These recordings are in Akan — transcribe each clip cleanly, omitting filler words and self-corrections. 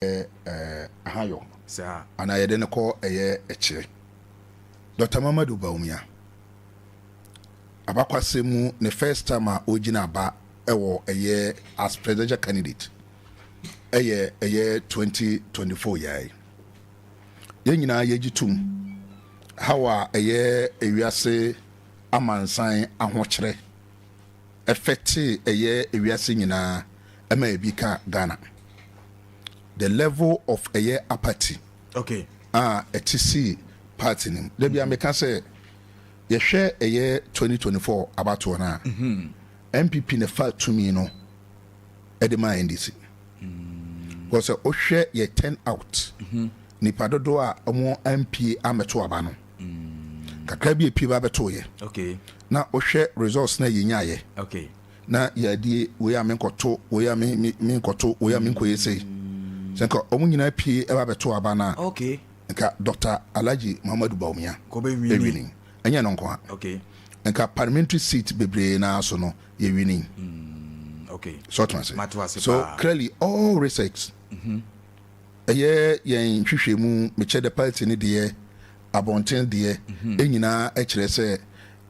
Ahayɔ anaa yɛde no kɔ ɛyɛ ɛkyerɛ Dr. Mamadu Bawumia abakwasɛm mu ne first time a ɔgyina aba ɛwɔ ɛyɛ as presidential candidate ɛyɛ 2024 yɛi. Yɛn nyinaa yɛgye tom how a ɛyɛ ewiase amansan ahokyerɛ ɛfɛte ɛyɛ ewiase nyinaa ɛma ebi ka Ghana, the level of ɛyɛ apathy a ɛte si party nim. Dabi a meka sɛ yɛhwɛ ɛyɛ 2024 abatoɔ no a, NPP ne fa tumi no ɛde maa NDC because sɛ wohwɛ yɛ turn out, nipa dodoɔ a ɔmo mpie amɛto aba no kakra bi epie ba bɛto na wohwɛ results na yɛnyaayɛ na yɛde wei a menkɔto, wei a menkɔto, wei a menkɔyɛ sei sɛ nka ɔmo nyinaa pie ɛba bɛto aba no a, nka Dr. Alhaji Muhammadu Bawumia kɔbɛ ɛ win. Ɛnyɛ no nko a, nka parliamentary seat bebree naa so no yɛ winning. So ɔtoma Mate ase se so paa. Clearly all research ɛyɛ yɛn hwehwɛ mu mekyɛ the party ne deɛ abɔnten deɛ ɛnyinaa ɛkyerɛ sɛ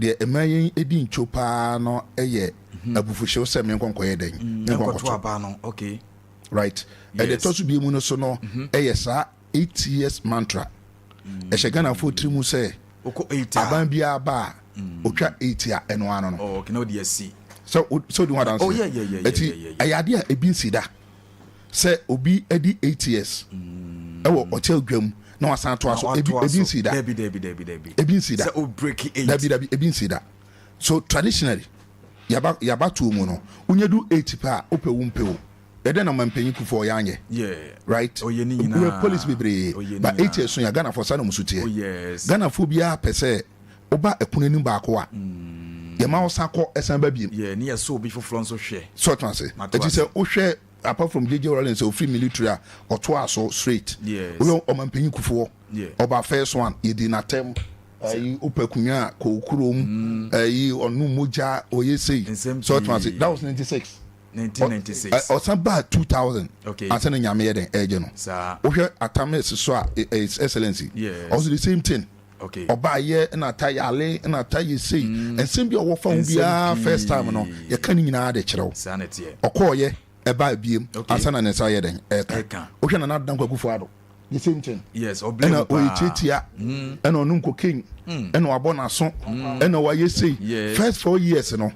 deɛ ɛma yɛn edi ntwo paa no ɛyɛ abufuhyew sɛ menkɔnkɔyɛ dɛn nkɔto menkɔnkɔto aba no, okay. Right, ɛdeɛ ɛtɔ so bie mu no so no ɛyɛ saa 8 years mantra ɛhyɛ Ghanafoɔ tiri mu sɛ wokɔ 8 a aban biara ba a otwa 8 a ɛno ano no Oh, okay, na wode asi sɛ wodi ho adanse. Oh, yeah, ɛti ɛyɛ adeɛ a ebi nsi da sɛ obi adi 8 years ɛwɔ ɔkyɛ dwam na wasan toa so. Ebi Watoa ebi so. nsi da. Dabi, dabi, dabi, dabi. Ebi nsi da. Sɛ o break 8. Dabi, dabi, ebi nsi da. So traditionally yaba tuo mu no, wonye du 8 pa a, wopɛ wo mpɛ o, yɛdɛ na mampanyin Kufuor ɔyɛ anyɛ right. Ɔyɛ ne nyinaa. Wɔ policy bebree Ɔyɛ ne ba nyinaa. 8 years so yɛ Ghanafoɔ saa na ɔmo so teɛ. Oh yes. Ghanafoɔ biara pɛ sɛ woba ɛpono anim baako a yɛma wo san kɔ ɛsan ba biem. Yeah, ne yɛ so obi foforɔ nso hwɛ. So ɔtena ase. Mato ɛti ase. sɛ wohwɛ apart from JJ Rawlings sɛ ofiri military a ɔtoa so straight, woyɛ ɔmampanyin Kufuor, ɔba first one, yɛdi n'atɛm ayi wopɛ kunya a kɔ kurom ayi ɔno mogya ɔyɛ sei. Nsɛm So ɔtena ase. pii. That was 96. 1996. Ɔsan baa 2000 ansa na Nyame yɛ den ɛgye no. Wohwɛ Atam so a His Excellency also the same thing. Ɔbaa yɛ ɛna ata yale ɛna ata yɛ sei, nsɛm bi a ɔwɔ fa ho Nsɛm biara pii. First time no yɛka ne nyinaa de kyerɛw. Saa na ɛteɛ. Ɔkɔɔyɛ ɛbaa biem ansa na ne nsa yɛ den Ɛka. ɛka. Wohwɛ Nana Addo Dankwa Akufo-Addo, the same thing. Yes, ɔblame Ɛna paa. ɔyɛ tietia ɛna ɔno cocaine ɛna wabɔ n'aso ɛna wayɛ sei. First 4 years no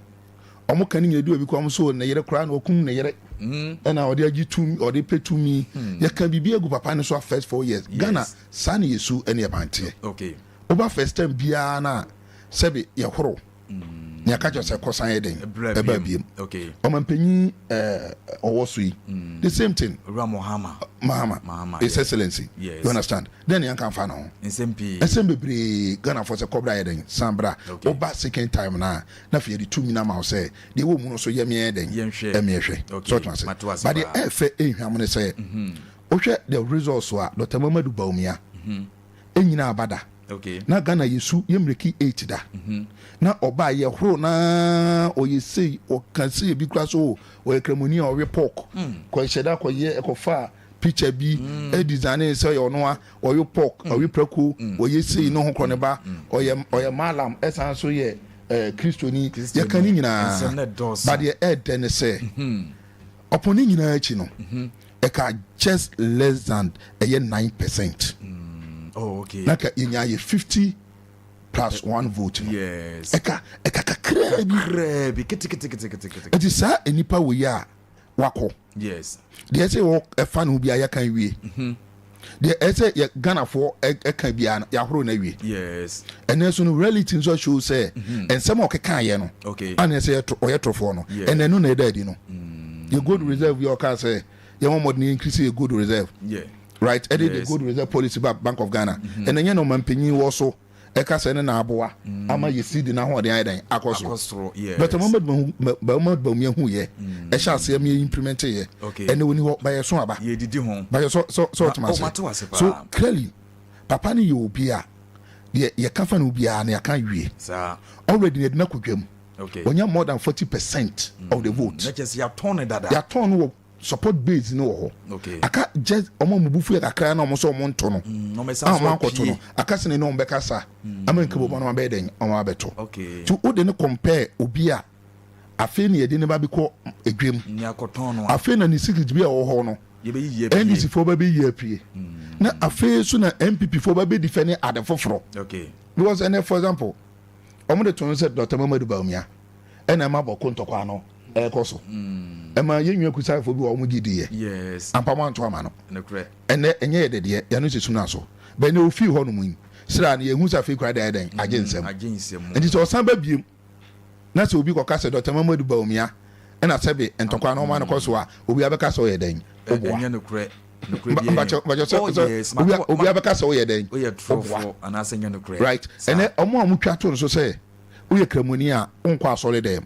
ɔmo ka ne nyina di obi kɔ ɔmo so ne yere koraa na ɔkum ne yere ɛna ɔde agye tumi ɔde pɛ tumi. Yɛka biribi agu papa ne so a first 4 years Ghana saa ne yɛsu ɛne yɛbanteɛ. Woba first time biara na sɛbi yɛhoro ne yɛka kyerɛ sɛ kɔsan yɛ den Ɛbrɛ ɛba biem. biem. Ɔmampanyin ɔwɔ so yi, the same thing. Owura Mohama. Mahama, Mahama, His Excellency. You understand? Then yɛnka mfa ne ho. Nsɛm pii. Ɛsɛm bebree Ghanafoɔ sɛ kɔbra yɛ den san bra. Woba second time na afei yɛde tumi no ama wo sɛ deɛ ɛwɔ mu no so yɛmeɛ den Yɛnhwɛ. ɛmeɛ hwɛ. So ɔtena ase. Mato ase But deɛ paa. ɛɛfɛ ɛnhwam ne sɛ wohwɛ the results a Dr. Mamadu Bawumia ɛnyina aba da na Ghana yɛsu yɛm break 8 da na ɔbaa yɛhoro na ɔyɛ sei ɔka sei ebi kora so ɔyɛ kramoni a ɔwe pork kɔhyɛ da kɔyɛ ɛkɔfa picture bi ɛ design sɛ ɔyɛ ɔno a ɔwe pork ɔwe prako ɔyɛ sei ne ho korɔ ne ba ɔyɛ malam ɛsan so yɛ kristoni. Kristoni. Yɛka ne nyinaa. Nsɛm no dɔɔso. But deɛ ɛɛdɛ ne sɛ ɔpɔn ne nyinaa akyi no ɛka just less than ɛyɛ 9% na ka yɛnya yɛ 50 plus one vote no. Ɛka kakraa bi. Kakraa bi keteketeketekete. Ɛti saa nipa wɔ yi a wakɔ deɛ ɛsɛ wɔ ɛfa ne ho biara yɛka wie, deɛ ɛsɛ yɛ Ghanafoɔ ɛka biara no yɛahoro no awie. Ɛnɛ so no reality nso show sɛ nsɛm a ɔkeka yɛ no ana ɛsɛ ɔyɛ torofoɔ no. Ɛnɛ no na ɛda adi no yɛ gold reserve yɛ ɔka sɛ yɛn wɔn mɔden yɛn increase yɛ gold reserve right, ɛde the gold reserve policy ba Bank of Ghana. Ɛnɛ nyɛ na ɔmanpanyin wɔ so ɛka sɛ ne na aboa ama yɛ cedi n'ahoɔden ayɛ dɛn akɔ akɔ soro. Soro, yes. Dr. Muhammad Muhammad Bawumia hu yɛ ɛhyɛ aseɛ mi yɛ implement yɛ. Ɛnɛ oni hɔ bayɛ so aba yɛdidi ho. Bayɛ so ɔtuma Oh, mate wase paa. ase. So clearly papa no yɛ obi a deɛ yɛka fa no biara na yɛka wie. Already na yɛde no akɔ dwam. Ɔnya more than 40% of the vote. Na kyerɛ sɛ yɛatɔn no dada. Yɛatɔn no wɔ Support base no wɔ hɔ. Aka just ɔmo a ɔmo bu fu yɛ kakra na ɔmo sɛ ɔmo nto no. Ɔmo A ɛsan so ɔmo akɔto apue. No aka sɛ ne ne ɔmo bɛkasa ama nkebo ma no abɛyɛ dɛn, ɔmo abɛto. Nti wode ne compare obi a afei ne yɛde ne ba bi kɔ edwam. Ní akɔtɔn no a. Afei na ne secret bi a ɛwɔ hɔ no, yɛbɛyi yie pie. NDC foɔ bɛ bɛyi apue na afei so na NPP foɔ bɛ bɛ defend ade foforɔ. Because ɛnɛ, for example, ɔmo de to no sɛ Dr Mamadu Bawumia ɛna ɛma bɔko ntɔkwa no ɛkɔ so, ɛma yɛn nua kusafoɔ bi wɔ ɔmo gyi di yɛ. Ampa mo anto ama no. Nokorɛ. Ɛnɛ ɛnyɛ yɛ dedeɛ yɛno sɛ sum no so bɛn ne ofii hɔ nom yi sra no, yɛhu sɛ afei kora deɛ ɛdɛn agye nsɛm. Agye nsɛm. Nti sɛ ɔsan ba biem na sɛ obi kɔka sɛ Dr Mamadu Bawumia ɛna sɛbe ntɔkwa no ɔma no kɔ so a, obi abɛka sɛ ɔyɛ dɛn? Ɔboa. Ɛnyɛ nokorɛ, nokorɛ bi. Mbakyɛ sɛ Oh, yes. obi abɛka sɛ ɔyɛ dɛn? Woyɛ Ɔboa. torɔfoɔ anaasɛ nyɛ nokorɛ. Right. Ɛnɛ ɔmo a ɔmo twa to no so sɛ woyɛ kramoni a wonkɔ asɔre dɛm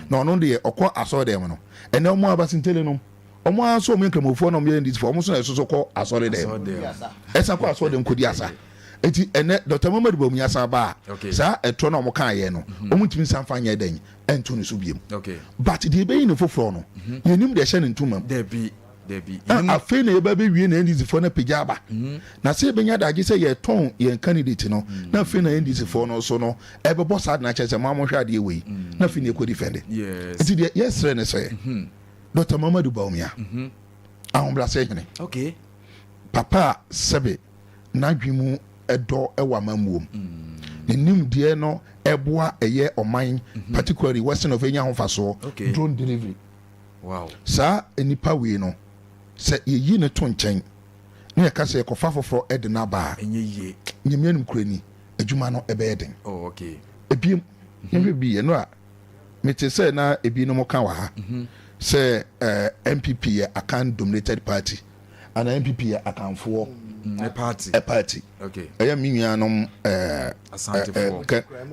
na ɔno deɛ ɔkɔ asɔre dɛm no, ɛnɛ ɔmo a basintele no, ɔmo a nso ɔmo yɛ nkramofoɔ na ɔmo yɛ NDC foɔ, ɔmo nso na ɛso so kɔ asɔre dɛm. Asɔre dɛm. Ɛsan kɔ asɔre dɛm kɔdi asa. Eti ɛnɛ Dr Muhammadu Bawumia san ba a, saa ɛtorɔ na ɔmo kaa yɛ no, ɔmo ntumi nsan fa nyɛ dɛn ɛnto ne so biem. But deɛ ɛbɛyi ne foforɔ no, yɛnim deɛ ɛhyɛ ne ntoma mu. Dabi, dabi. Na afei na yɛba bɛwie na NDC foɔ no apagya aba na sɛ yɛbɛnya adagye sɛ yɛtɔn yɛn candidate no, na afei na NDC foɔ no so no ɛbɛbɔ saa de no akyerɛ sɛ mo a mohwɛ adeɛ wei, na afei na yɛkɔ defend. Nti deɛ yɛsrɛ ne sɛ Dr Mamadu Bawumia, ahobrɛasɛ hene, papa a sɛbe n'adwe mu ɛdɔ ɛwɔ amammuom, ne nimdeɛ no ɛboa ɛyɛ ɔman, particularly Western of ɛnya ahofasoɔ, drone delivery, saa nipa wei no, sɛ yɛyi ne to nkyɛn na yɛka sɛ yɛkɔfa foforɔ ɛde no aba a, Ɛnyɛ yie. Nyame anim kura ni, adwuma no ɛbɛyɛ den. Ebiem yɛhwɛ bi yɛ no a mete sɛ na ebinom ka wɔ ha sɛ NPP yɛ Akan dominated party ana NPP yɛ Akanfoɔ Ne party. Ɛ party. Ɛyɛ me nuanom Asantefoɔ.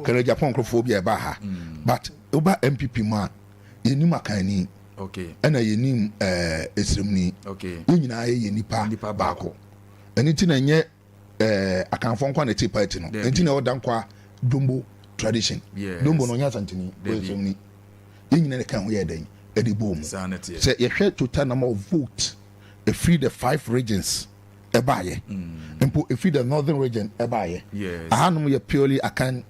Kɛnɛ Japan nkurɔfoɔ bi a ɛba ha, but woba NPP mu a, yɛnim Akanni ɛna yɛnim Esiremni. Yɛn nyinaa yɛ nipa Nipa baako. Ɛno ti na ɛnyɛ Akanfoɔ nkwa na ɛte party no. Dabi. Ɛnti na ɛwɔ Dankwa Dombo tradition. Dombo no ɔnyɛ Asanteni, ɔyɛ Dabi. Esiremni. Yɛn nyinaa na ɛka ho yɛ dɛn ɛde bɔ mu. Saa ne teɛ. Sɛ yɛhwɛ total number of vote ɛfiri the five regions ɛbaayɛ, mpo ɛfiri the Northern Region ɛbaayɛ, ahanom yɛ purely Akan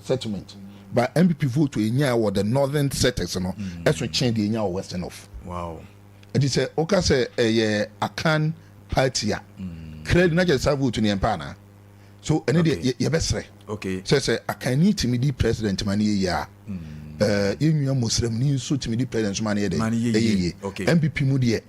settlement, but NPP vote ɛnya wɔ the northern sectors no ɛso kyɛn deɛ ɛnya wɔ Western North. Nti sɛ woka sɛ ɛyɛ Akan party a, clearly na kyerɛ saa vote no yɛn pa ana so ɛne deɛ yɛbɛsrɛ sɛ Akanni tumi di president ma no yɛ yie a, yɛn nua Muslimni nso tumi di president nso ma no yɛ dɛ Ma no yɛ ɛyɛ yie. yie. NPP mu deɛ,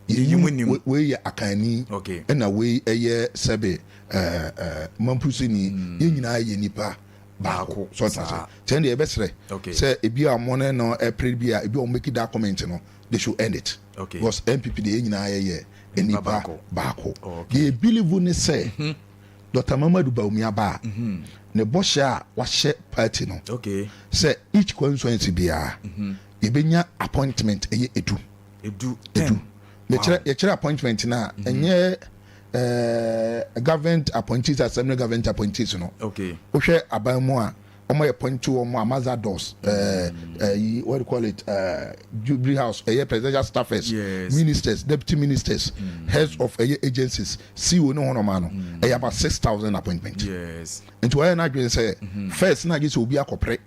Yɛyi mu yɛyi nim. wei yɛ Akanni ɛna wei ɛyɛ sɛbe ɛɛ ɛɛ Mampusini, yɛn nyinaa yɛ nipa baako. Baako, So ɔtena saa. sɛ kyɛn deɛ yɛbɛsrɛ sɛ ebi a ɔmo ne no ɛpere bi a ebi a ɔmo make that comment no, they should end it because NPP deɛ, yɛn nyinaa yɛ Nipa nipa baako. baako. Deɛ believe ne sɛ Dr Mamadu Bawumia ba a, ne bɔhyɛ a wahyɛ party no sɛ each constituency biara yɛbɛnya appointment ɛyɛ 10. 10. 10. Yɛkyerɛ yɛkyerɛ appointment na ɛnyɛ government appointees, assembly government appointees no. Wohwɛ aban mu a, wɔn yɛ appoint wɔn ambassadors, ɛɛ ɛɛ what do you call it, Jubilee House, ɛyɛ presidential staffers, ministers, deputy ministers, heads of ɛyɛ agencies, CEO ne wɔn ɔman no, ɛyɛ about 6,000 appointment. Nti wɔyɛ n'adwene sɛ first na agye sɛ obi akɔpere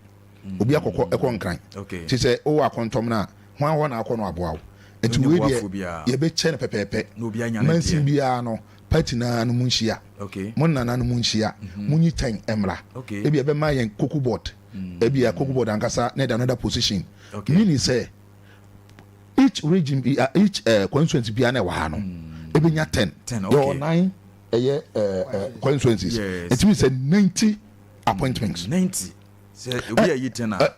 obi akɔkɔ ɛkɔ Nkran ti sɛ ɔwɔ akɔntɔm na wɔn ahɔ na akɔ no aboa wo. Nti Onye wei boafo deɛ biara. yɛbɛkyɛ no pɛpɛɛpɛ. Na obi anya ne Mansin deɛ. biara no, party naa no mu nhyia, mo nana no mu nhyia, mo nyi 10 mmra. Ebi ɛbɛma yɛn Cocoa Board, ebi yɛ Cocoa Board ankasa na ɛda another position, meaning sɛ each region bi, each constituency biara na ɛwɔ ha no ebenya 10. 10, Yɛwɔ nine ɛyɛ constituencies. Ɛtumi sɛ 90 appointments. 90, sɛ obi ayi 10 a.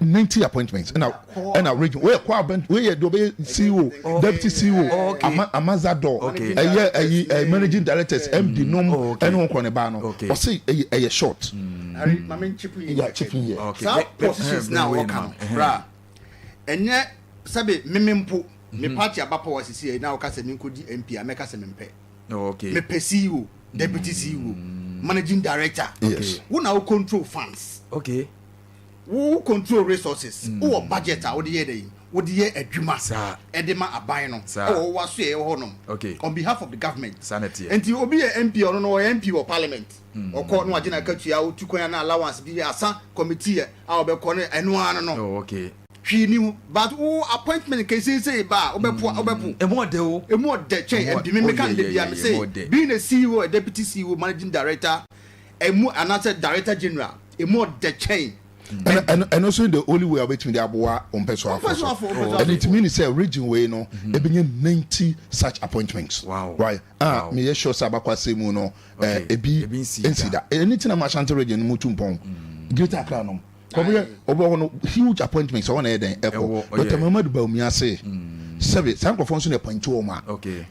90 appointments ɛna region wey kɔ abɛn wey yɛ de ɔbɛyɛ CEO, deputy CEO, ambassador, ɛyɛ ɛyi ɛ managing directors, MD nom, ɛne wɔn kɔ ne ba no, ɔsi ɛyɛ short. Harry, maame chip in. Yeah, chip in here. Saa positions na wei wɔka ma. no bra, ɛnyɛ sɛbe meme mpo me party aba power sisi yɛ na wɔka sɛ menkɔdi MP a, mɛka sɛ mempɛ. Mepɛ CEO, deputy CEO, managing director. Wo na wo control funds, wo control resources, wowɔ budget a wode yɛ dɛ. wode yɛ adwuma Saa. ɛde ma aban no Saa. ɛwɔ wo aso yɛ ɛwɔ hɔnom on behalf of the government. Saa na ɛteɛ. Nti obi yɛ MP, ɔno no ɔyɛ MP wɔ parliament, ɔkɔ na wagye n'akatua, otu kwan na allowance bi asa, committee a ɔbɛkɔ no, ɛno ara no. Oh, okay. Hwee ni ho, but wo appointment kɛseesei ba a, wobɛpo a wobɛpo. Emu ɔdɛ o. Emu ɔdɛ kyɛn Emu MP. Me meka oh, no da yeah, bia me yeah, emu se ɔdɛ. being a CEO, a deputy CEO, managing director emu anaasɛ director general, emu ɔdɛ kyɛn. Ɛno nso the only way a wobɛtumi de aboa wo mpɛsoafoɔ so. Mpɛsoafoɔ, mpɛsoafoɔ. Ɛno nti mean sɛ region wei no ɛbɛnya 90 such appointments. Right, ah, meyɛ sure sɛ abakɔ asɛm mu no ebi Ebi nsi nsi da. da. Ɛno nti na ma Ashanti region no mu tu mpɔn, Greater Accra nom kɔbɛyɛ ɔbɛ hɔ no, huge appointments ɔwɔ na ɛyɛ dɛn ɛkɔ. Ɛwɔ, Dr. Muhammadu Bawumia se sɛbi saa nkurɔfoɔ nso na appoint wɔn a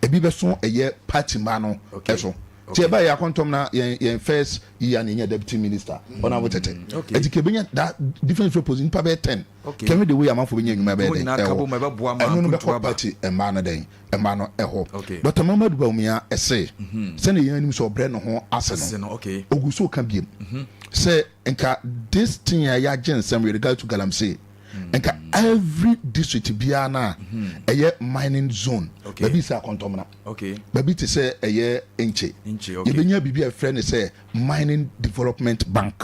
ebi bɛso ɛyɛ party mma no ɛso ti ɛbaa yɛ akɔntɔm na yɛn first year na yɛnya deputy minister, Honourable Tete. Ɛti kebenya that different different position, nipa bɛyɛ 10. Kɛmɛ de wei amanfo bɛnya nnwuma bɛyɛ Wɔn dɛn nyinaa ka ɛwɔ bom, ɛbɛboa ma ɛno no mpuntuo bɛkɔ aba. party mmaa no dɛn mmaa no ɛhɔ. Dr. Muhammadu Bawumia ɛse sɛnea yɛn anim sɛ ɔbrɛ ne ho ase Ase no no, okay. Ogu so ka biem sɛ nka this thing a yɛagye nsɛm with regard to galamsey, nka every district biara na ɛyɛ mining zone, baabi sɛ Akɔntɔmena, baabi te sɛ ɛyɛ Nkye, Nkye, okay. yɛbɛnya biribi a ɛfrɛ no sɛ Mining Development Bank.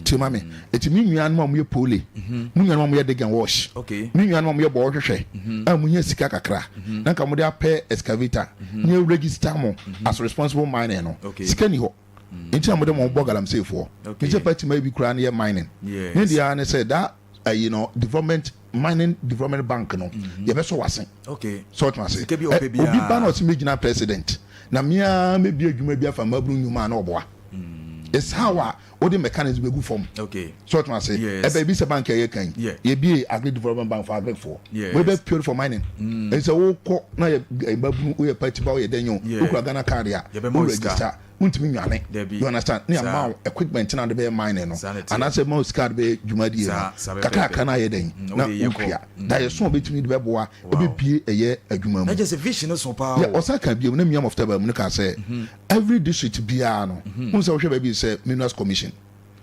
Tie ma me, ɛti me nuanom a moyɛ pole, mo nuanom a moyɛ dig and wash, me nuanom a moyɛ bɔɔ hwehwɛ a monya sika kakra na nka mode apɛ excavator ne register mo as responsible mining no. Sika ni hɔ nti na mode mo bɔ galamseyfoɔ. Ne sɛ party ma bi koraa no yɛ mining ne deɛ ara ne sɛ da ayi no development, Mining Development Bank no, yɛbɛsɔ wase sɛ ɔtena ase. Sika bi a ɔpɛ Obi biara. ba na ɔsɛ mɛgyina president na mea mɛbi adwuma bi afa mmabunu nnwuma a na ɔboa. It's how a wode mechanism bɛgu fam sɛ ɔtena ase. Ɛbɛ bi sɛ bank a ɛyɛ kan yɛbie Agric Development Bank for agricfoɔ. Wei bɛ pure for mining. Ɛnti sɛ wokɔ na yɛ mmabunu, woyɛ party ba, woyɛ dɛn o, wokura Ghana card a Yɛbɛma wo wo sika. register, wontumi nwane. Dabi. You understand? Ne ama wo equipment na wode bɛyɛ mining no Saa na ɛteɛ. anaasɛ ma wo sika de bɛyɛ dwumadie Saa, no saa bɛpɛɛpɛ. kakraka no ayɛ dɛn na Wode yɛ kɔ. wotua da yɛ so a wobɛtumi de bɛboa ɛbɛbie ɛyɛ adwuma mu. Na kyerɛ sɛ vision no so paa yɛ o. Ɔsan ka bio na miam of taba mu no ka sɛ every district biara no, wohu sɛ wohwɛ baabi sɛ Minerals Commission,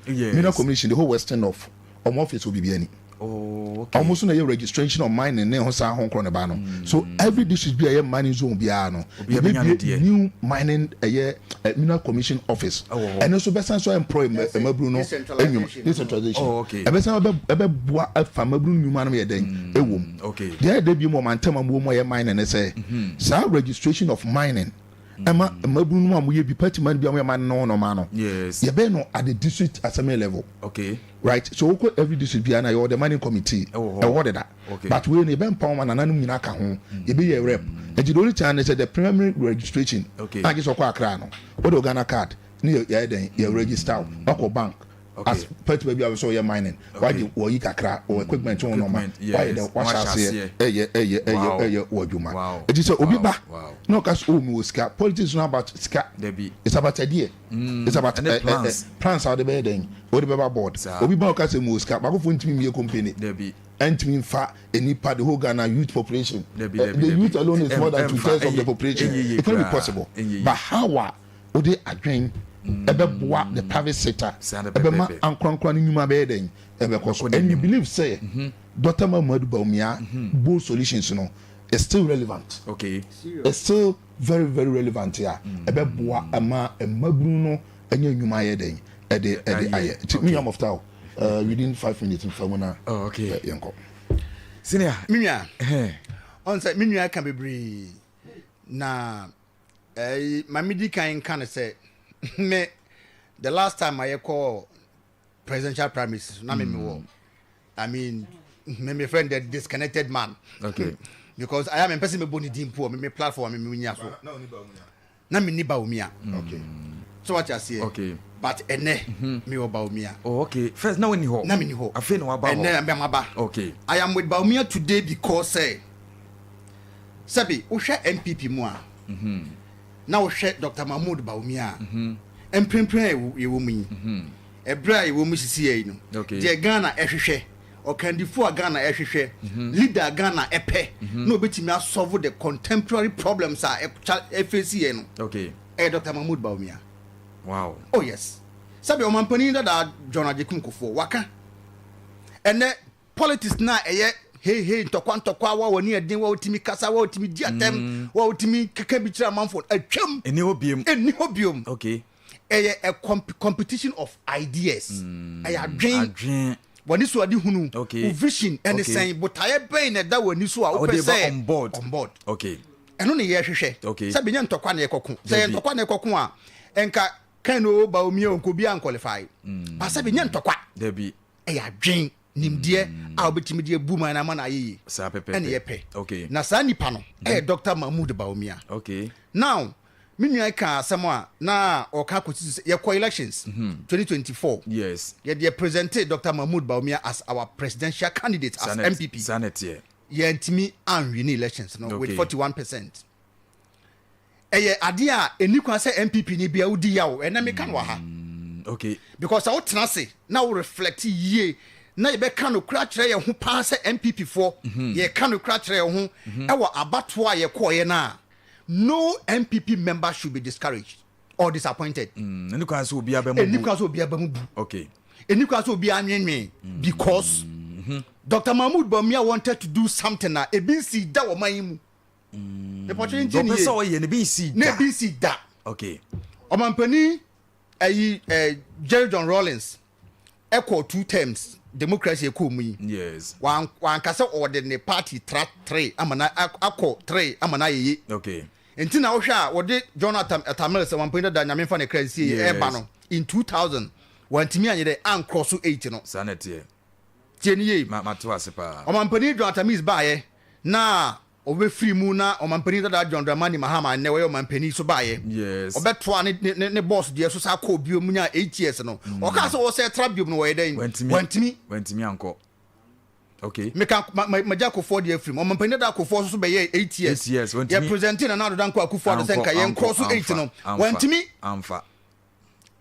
Mineral Commission, the whole Western North, ɔmo office wɔ biribi ani. Ɔmo nso na ɛyɛ registration of mining ne ho saa ho nkorɔ ne ba no. So every district bi a ɛyɛ mining zone biara no, Obiara bɛnya ne yɛbɛbie deɛ. new mining ɛyɛ Mineral Commission office. Ɛwɔ hɔ. Ɛno nso bɛsan so employ That's it. mmabunu no Decentralization. enyuma, decentralization. Ɛbɛsan ɛbɛboa afa mmabunu nnwuma no yɛ dɛn ɛwɔ mu. Deɛ ɛyɛ dɛ bi mu ɔmantam a mu wɔ mu a ɛyɛ mining ne sɛ saa registration of mining ɛma mmabunu no a moyɛ bi, party man bi a moyɛ mining no nɔɔma no, yɛbɛyɛ no at the district assembly level. Right, so wokɔ every district biara na yɛwɔ the mining committee. Ɛwɔ hɔ. Ɛwɔ hɔ deda. But wei no yɛbɛmpa wɔn ma nananom nyinaa ka ho, yɛbɛyɛ rep. Nti the only thing ne sɛ the primary registration a gye sɛ ɔkɔ Accra no, wode wo Ghana card ne yɛyɛ dɛn yɛ register wo, wakɔ bank as party baabi a wɔsɛ ɔyɛ mining, wagye wɔyi kakra wɔ equipment ho nɔɔma, Equipment, yes. wayɛ dɛ wahyɛ Wahyɛ aseɛ aseɛ. ɛyɛ ɛyɛ wɔ adwuma. Eti sɛ obi ba na ɔka sɛ, "Oh, mi wɔ sika," politics no about sika? Dabi. It's about idea, it's about Ɛne plans. Plans a wɔde bɛyɛ dɛn wɔde bɛba board. Obi ba ɔka sɛ mi wɔ sika baakofo ntumi mi yɛ company Dabi. ɛntumi nfa nipa, the whole Ghana youth population. Dabi, dabi, The dabi. youth alone is more than 2/3 of the ɛnyɛ population. yie It can't be koraa. possible. Ɛnyɛ yie. But how a wode adwen ɛbɛboa the private sector, Saa na ɛbɛma pɛpɛɛpɛ. ankorankora no nnwuma bɛyɛ dɛn ɛbɛkɔ so. Ɛbɛkɔ And we n'anim. believe sɛ Dr. Mahamudu Bawumia bold solutions no is still relevant. It's still very, very relevant a ɛbɛboa ɛma mmabunu no ɛnyɛ nnwuma ayɛ dɛn ɛde Ayɛ. ayɛ. Nti me nua Mɔfta within 5 minutes nfa mu na yɛnkɔ. Senior. Me nua, ɔn sɛ me nua ka bebree na ɛyi maame di kan nka no sɛ me the last time a yɛkɔ presidential primaries na me wɔ, I mean, me friend, the disconnected man, because ayɛ me mpɛ sɛ mebɔ ne din po me platform a me nya so na me ni Bawumia. So wate aseɛ? But ɛnɛ me wɔ Bawumia. Oh, okay. First na woni hɔ. Na me ni hɔ. Afei na waba hɔ. Ɛnɛ maba. I am with Bawumia today because sɛbi wohwɛ NPP mu a na wohwɛ Dr. Mahmood Bawumia a mprempren a yɛwɔ mu yi, ɛberɛ a yɛwɔ mu sisi yɛ yi no, deɛ Ghana ɛhwehwɛ, ɔkandifo a Ghana ɛhwehwɛ, leader a Ghana ɛpɛ na obɛtumi asolve the contemporary problems a ɛfɛsi yɛ no, ɛyɛ Dr. Mahmood Bawumia. Oh yes, sɛbi ɔmampanin dada John Agyekum Kufuor waka ɛnɛ politics na ɛyɛ Hey hey, ntɔkwa ntɔkwa, wa w'ani ɛden, wa wotumi kasa, wa wotumi di atɛm, wa wotumi keka bi kyerɛ amanfoɔ, atwam. Ɛni hɔ biem. Ɛni hɔ biom. Ɛyɛ a competition of ideas. Ɛyɛ adwen. Adwen. W'ani so ade hunu. Wo vision ɛne sɛn, botaeɛ bɛn na ɛda w'ani so a wopɛ Wode ba sɛ on board. On board. Ɛno ne yɛhwehwɛ. Sɛ bɛnya ntɔkwa na yɛkɔko. Sɛ yɛ Dabi. ntɔkwa na yɛkɔko a, ɛnka kan o ba omi o, nka obiara nqualify. Ba sɛ bɛnya ntɔkwa. Dabi. Ɛyɛ adwen, nimdeɛ a wobɛtumi de abu man no ama no ayɛ yie. Saa pɛpɛɛpɛ. Ɛne yɛpɛ. Na saa nipa no ɛyɛ Dr. Mahmood Bawumia. Now, me nua ka asɛm a na ɔka akɔsi so sɛ yɛkɔ elections 2024. Yɛde yɛ presented Dr. Mahmood Bawumia as our presidential candidate as NPP. Saa na ɛteɛ. Yɛntumi anwin elections no with 41%. Ɛyɛ adeɛ a ɛni kwan sɛ NPP ni bia wodi yaw, ɛnɛ meka no wɔ ha. Because sɛ wotena ase na wo reflect yie na yɛbɛka no kora kyerɛ yɛn ho paa sɛ NPP foɔ, yɛka no kora kyerɛ yɛn ho ɛwɔ abatoɔ a yɛkɔɔyɛ no a, no NPP member should be discouraged or disappointed. Ɛni kwan sɛ obiara bɛ mu Ɛni bu. kwan sɛ obiara bɛ mu bu. Ɛni kwan sɛ obiara nwenwen because Dr. Mahmood Bawumia wanted to do something a ebi nsi da wɔ man yi mu. Mepɔtwe nti Deɛ ni ɔpɛ yie. sɛ ɔyɛ no bi nsi Na da. ebi nsi da. Ɔmampanin ɛyi Jerry John Rawlings ɛkɔ two terms, democracy ɛkɔ mu yi. Wanka sɛ ɔde ne party tra three ama na akɔ three ama na ayɛ yie. Nti na wohwɛ a wɔde John Atta Mills sɛ ɔmampanin dada, Nyame nfa ne kra nsie yɛ, ɛba no in 2000 wantumi anyɛ dɛ ankorɔ so eight no. Saa na ɛteɛ. Tie ni yie. Ma te ase paa. Ɔmampanin John Atta Mills baayɛ na ɔbɛfiri mu na ɔmampanin dada John Dramani Mahama, nnɛ wɔyɛ ɔmampanin so baayɛ. Ɔbɛtoa ne boss deɛ so saa kɔɔ bio mu nya 8 years no. Ɔkaa sɛ wɔsɛ tra biom no, wɔyɛ dɛn? Wantumi. Wantumi. Wantumi ankɔ. Meka magya Kofoɔ deɛ afiri mu. Ɔmampanin dada Kofoɔ so bɛyɛ 8 years. 8 years, wantumi. Yɛ presente Nana Addo Dankwa Akufo Addo sɛ Ankɔ, nka yɛn ankɔ, korɔ so eight amfa, no. amfa, Wantumi. Amfa.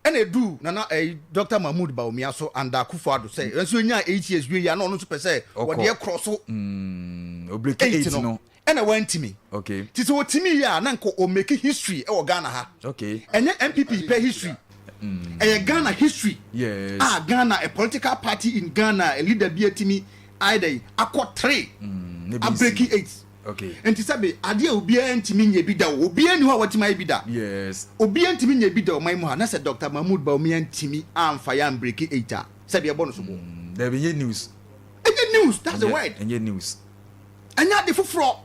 Ɛna edu Nana Dr Mahmood Bawumia so under Akufo Addo sɛ ɛnso enya 8 years wie yi a, na ɔno nso pɛ sɛ Ɔkɔ. wɔde ɛkorɔ so Obreki eight eight no. no. Ɛna wantumi. Ti sɛ otimi yi a, na nka ɔmake history ɛwɔ Ghana ha. Ɛnyɛ NPP pɛ history, ɛyɛ Ghana history. A Ghana, a political party in Ghana, a leader bi atumi ayɛ dɛ akɔ three, Ne bi abreki nsi. eight. Nti sɛbi, adeɛ a obiara ntumi nyɛ bi da o, obiara ni hɔ a watumi ayɛ bi da. Obiara ntumi nyɛ bi da ɔman mu ha na sɛ Dr Mahmood Bawumia ntumi amfa yɛ ambreki eight a, sɛbi, ɛbɔ no so bɔ. Dabi, nyɛ news. Ɛnyɛ news, that's the word. Ɛnyɛ news. Ɛnyɛ ade foforɔ.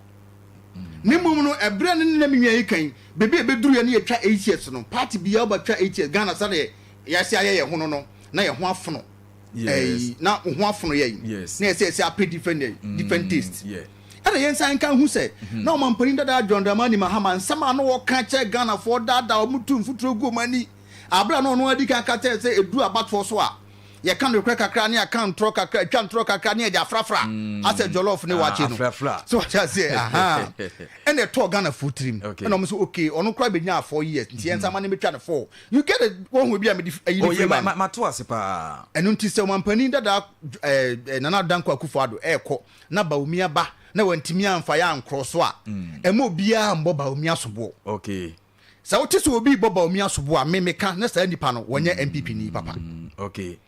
Ne mmom no, ɛberɛ no ne na me nua yi kan baabi a ɛbɛduru yɛ ne yɛtwa 8 years no, party biara wobɛtwa 8 years Ghana, sɛdeɛ yɛase ayɛ yɛn ho no, na yɛn ho afono. Ɛyi na wo ho afono yɛn. Na yɛsɛ apɛ different different taste. Ɛna yɛn nsa nka ho sɛ na ɔmampanin dada John Dramani Mahama nsɛm a na wɔka kyerɛ Ghanafoɔ daadaa wɔn, tu mfuturo gu wɔn ani abere a na ɔno adi kan ka kyerɛ sɛ edu abatoɔ so a, yɛka nokorɛ kakra ne yɛka ntorɔ kakra, atwa ntorɔ kakra ne yɛde afrafra asɛ jollof ne wakye no. Afrafra. So wakyɛ aseɛ aha, ɛna ɛtɔɔ Ghanafoɔ tirim. Ɛna ɔmo sɛ okay, ɔno koraa bɛnya 4 years nti yɛn nsa ma ne bɛtwa no four. You get it? Wɔn ho bi a mede ayi ne Oh, firi yeah, ba no. ma to ase paa. Ɛno nti sɛ ɔmampanin dada Nana Addo Dankwa Akufo Addo ɛɛkɔ na Bawumia ba na wantumi amfa yɛ ankorɔ so a, ɛma obiara mbɔ Bawumia soboɔ. Sɛ wote sɛ obi bɔ Bawumia soboɔ a, me meka na saa nipa no wɔnyɛ NPP ni papa. Okay.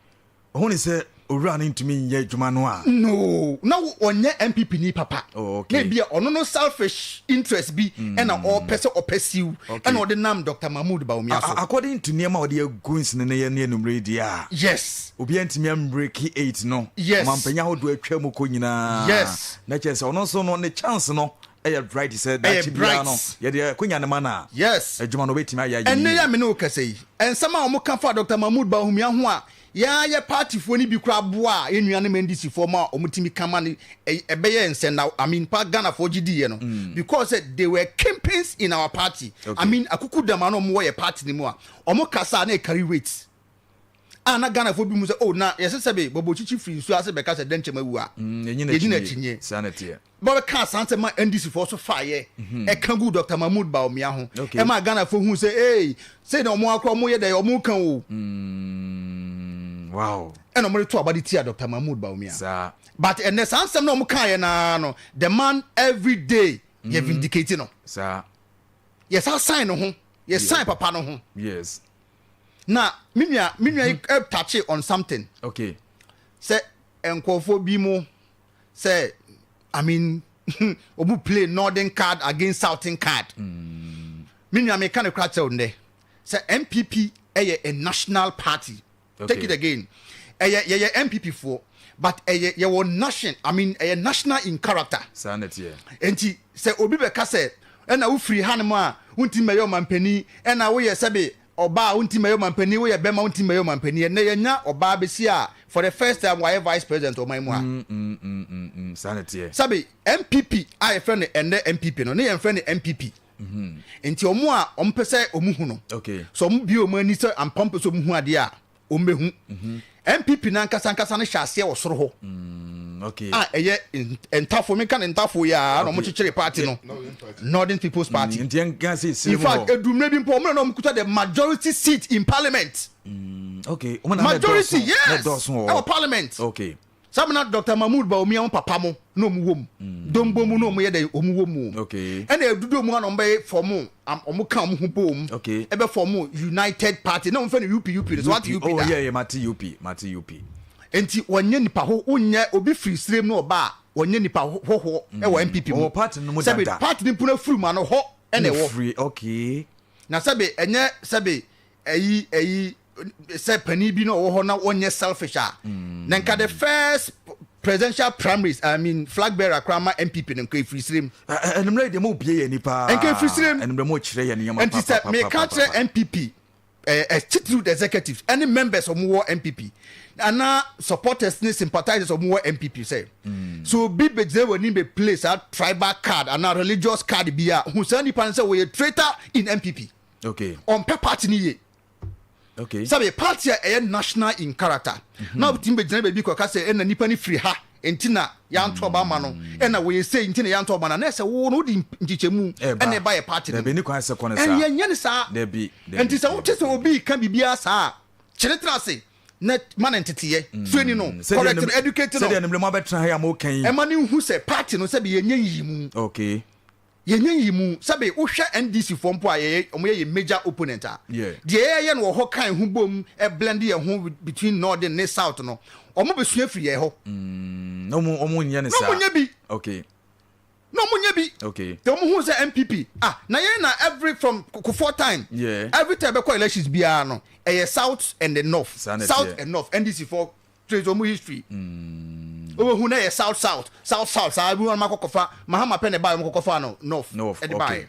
Ɔhu ne sɛ owura no ntumi nyɛ adwuma no a. No, na ɔnyɛ NPP ni papa. Oh, okay. Na ebi a ɔno no selfish interest bi ɛna ɔpɛ sɛ ɔpɛ siw ɛna ɔde nam Dr Mahmood Bawumia so. According to nneɛma a ɔde agu nsene no yɛ ne anumere yi deɛ a, obiara ntumi ambreki eight no. Ɔmampanyin ahodoɔ atwa mu kɔ nyinaa. Na kyerɛ sɛ ɔno nso no ne chance no ɛyɛ bright sɛ daakye biara no bright. yɛde akonya ne ma no a, adwuma no obɛtumi ayɛ Ɛnɛ yie. yɛ me ne wo kasa yi, nsɛm a wɔn ka fa Dr Mahmood Bawumia ho a yɛayɛ partyfoɔ no bi koraa boa a yɛn nuanom NDC foɔ ma a wɔn tumi ka ma no ɛbɛyɛ nsɛn na, I mean, pa Ghanafoɔ gye diiɛ no because they were kingpins in our party. I mean, akuku dama na wɔn wɔ yɛ party no mu a wɔn kasa a na ɛcarry weight a na Ghanafoɔ bi mu sɛ, oh, na yɛsɛ sɛ bɛ bɔbɔ kyikyi firi nsuo ase bɛka sɛ dɛnkyɛm awu a, yɛnyi yɛgyi n'akyi. N'akyi. Saa na ɛteɛ. Bɔbɛka asante ma NDC foɔ so faayɛ ɛka gu Dr Mahmood Bawumia ho. Ɛma Ghanafoɔ hu sɛ ee, sei na ɔmo akora ɔmo yɛ dɛ ɔmo ka o. Ɛna ɔmo de to aba de tia Dr Mahmood Bawumia. But ɛnɛ saa nsɛm na ɔmo kaayɛ naa no, the man every day yɛ vindicate no. Yɛ sa sign no ho, yɛ sign papa no ho. Na me nua yi touch on something sɛ nkurɔfoɔ bi mu sɛ I mean, ɔmo play northern card against southern card. Me nua, meka no kora kyerɛ wo nnɛ sɛ NPP ɛyɛ a national party. Take it again, ɛyɛ yɛyɛ NPP foɔ, but ɛyɛ yɛwɔ nation, I mean, ɛyɛ national in character. Saa na ɛteɛ. Nti sɛ obi bɛka sɛ ɛna wofiri hanom a wontumi mɛyɛ ɔmampanin, ɛna woyɛ sɛbe ɔbaa a wontumi mɛyɛ ɔmampanin, woyɛ bɛrima wontumi mɛyɛ ɔmampanin, ɛnɛ yɛnya ɔbaa bɛsi a for the first time wayɛ vice president ɔman mu ha. Saa na ɛteɛ. Sɛbe NPP a yɛfrɛ no ɛnɛ NPP no ne yɛmfrɛ no NPP. Nti ɔmo a ɔmo pɛ sɛ ɔmo hu no, sɛ ɔmo bie ɔmo ani sɛ ampa ɔmo pɛ sɛ ɔmo hu adeɛ a, ɔmo bɛhu NPP no ankasa ankasa no hyɛ aseɛ wɔ soro hɔ a ɛyɛ ntafo, meka ne ntafo yi a na ɔmo kyekyere party no, Northern People's Party. Nti yɛnka sɛ in sere mu fact hɔ. Edu mmerɛ bi mpo, ɔmo na na ɔmo kuta the majority seat in parliament. Okay, ɔmo na na majority ɛdɔɔso na ɛdɔɔso wɔ ɛwɔ hɔ. Parliament. Sábà Dr Mahmood Bawumia, wɔn papa mo na ɔmo wɔ mu dombo mu na ɔmo yɛ dɛ ɔmo wɔ mu. Ɛna edudo mu a na ɔmo bɛyɛ form ɔmo ka ɔmo ho bom ɛbɛ form United Party na ɔmo fɛ no UP UP no so wate UP Oh, da. Yeah, mate UP, mate UP. Nti wɔnyɛ nipa ho, wonyɛ obi firi sirem na ɔba a wɔnyɛ nipa hɔhoɔ ɛwɔ NPP mu. Ɔwɔ party no mu sɛbi dada. Party no mpono afiri mu ano hɔ ɛna ɛwɔ. Free, okay. Na sɛbi ɛnyɛ sɛbi ɛyi sɛ panin bi na ɔwɔ hɔ na wɔnyɛ selfish a, na nka the first presidential primaries, I mean, flag bearer koraa ma NPP no, nka efiri sirem. Ɛnumere deɛ mo bie yɛ nipa. Nka efiri sirem. Ɛnumere mo kyerɛ yɛ nneɛma. Nti sɛ meka kyerɛ NPP titiriw the executives ɛne members ɔmo wɔ NPP anaa supporters ne sympathizers ɔmo wɔ NPP sɛ so obi bɛgyina wɔ anim bɛ play saa tribal card anaa religious card bi a, hu saa nipa no sɛ wɔyɛ traitor in NPP. Ɔmpɛ party no yie. Sɛbi party a ɛyɛ national in character na wotumi bɛgyina baabi kɔka sɛ ɛna nipa no firi ha nti na yɛanto ɔba ama no, ɛna wɔyɛ sei nti na yɛanto ɔba no, na ɛsɛ wo no wode nkyekyɛmu Ɛba. ɛna ɛba yɛ party no Dabi, ne kwan sɛ kɔ ne ɛn saa. yɛnyɛ ne saa. Dabi, dabi, Nti sɛ wote sɛ obi ka biribiara saa a, kyerɛ tena ase na ma ne nteteyɛ suani no, correct no, educate no. Sɛdeɛ ɛnumere mo abɛtena ha yi a mo kan yi. Ɛma ne nhu sɛ party no, sɛbi, yɛnyɛ nyiyimu. Yɛnyɛ nyiyimu. Sɛbi wohwɛ NDC foɔ mpo a yɛyɛ ɔmo yɛ yɛ major opponent a, deɛ yɛyɛ no wɔ hɔ kan ho bom blend yɛn ho between northern ne south no, ɔmo bɛsua firi yɛn hɔ. Na ɔmo nyɛ ne Na saa. ɔmo nyɛ bi. Na ɔmo nyɛ bi. Te ɔmo hu sɛ NPP ah na yɛn na every from Kufuor time, every time bɛkɔ elections biara no, ɛyɛ south and the north. Saa na South ɛteɛ. and north. NDC foɔ trace ɔmo history, ɔmo hu na ɛyɛ south, south, south, south saa bi. Wɔn akɔkɔfa Mahama pɛ na ɛbaa, ɔmo kɔkɔfa no north. North, ɛde okay.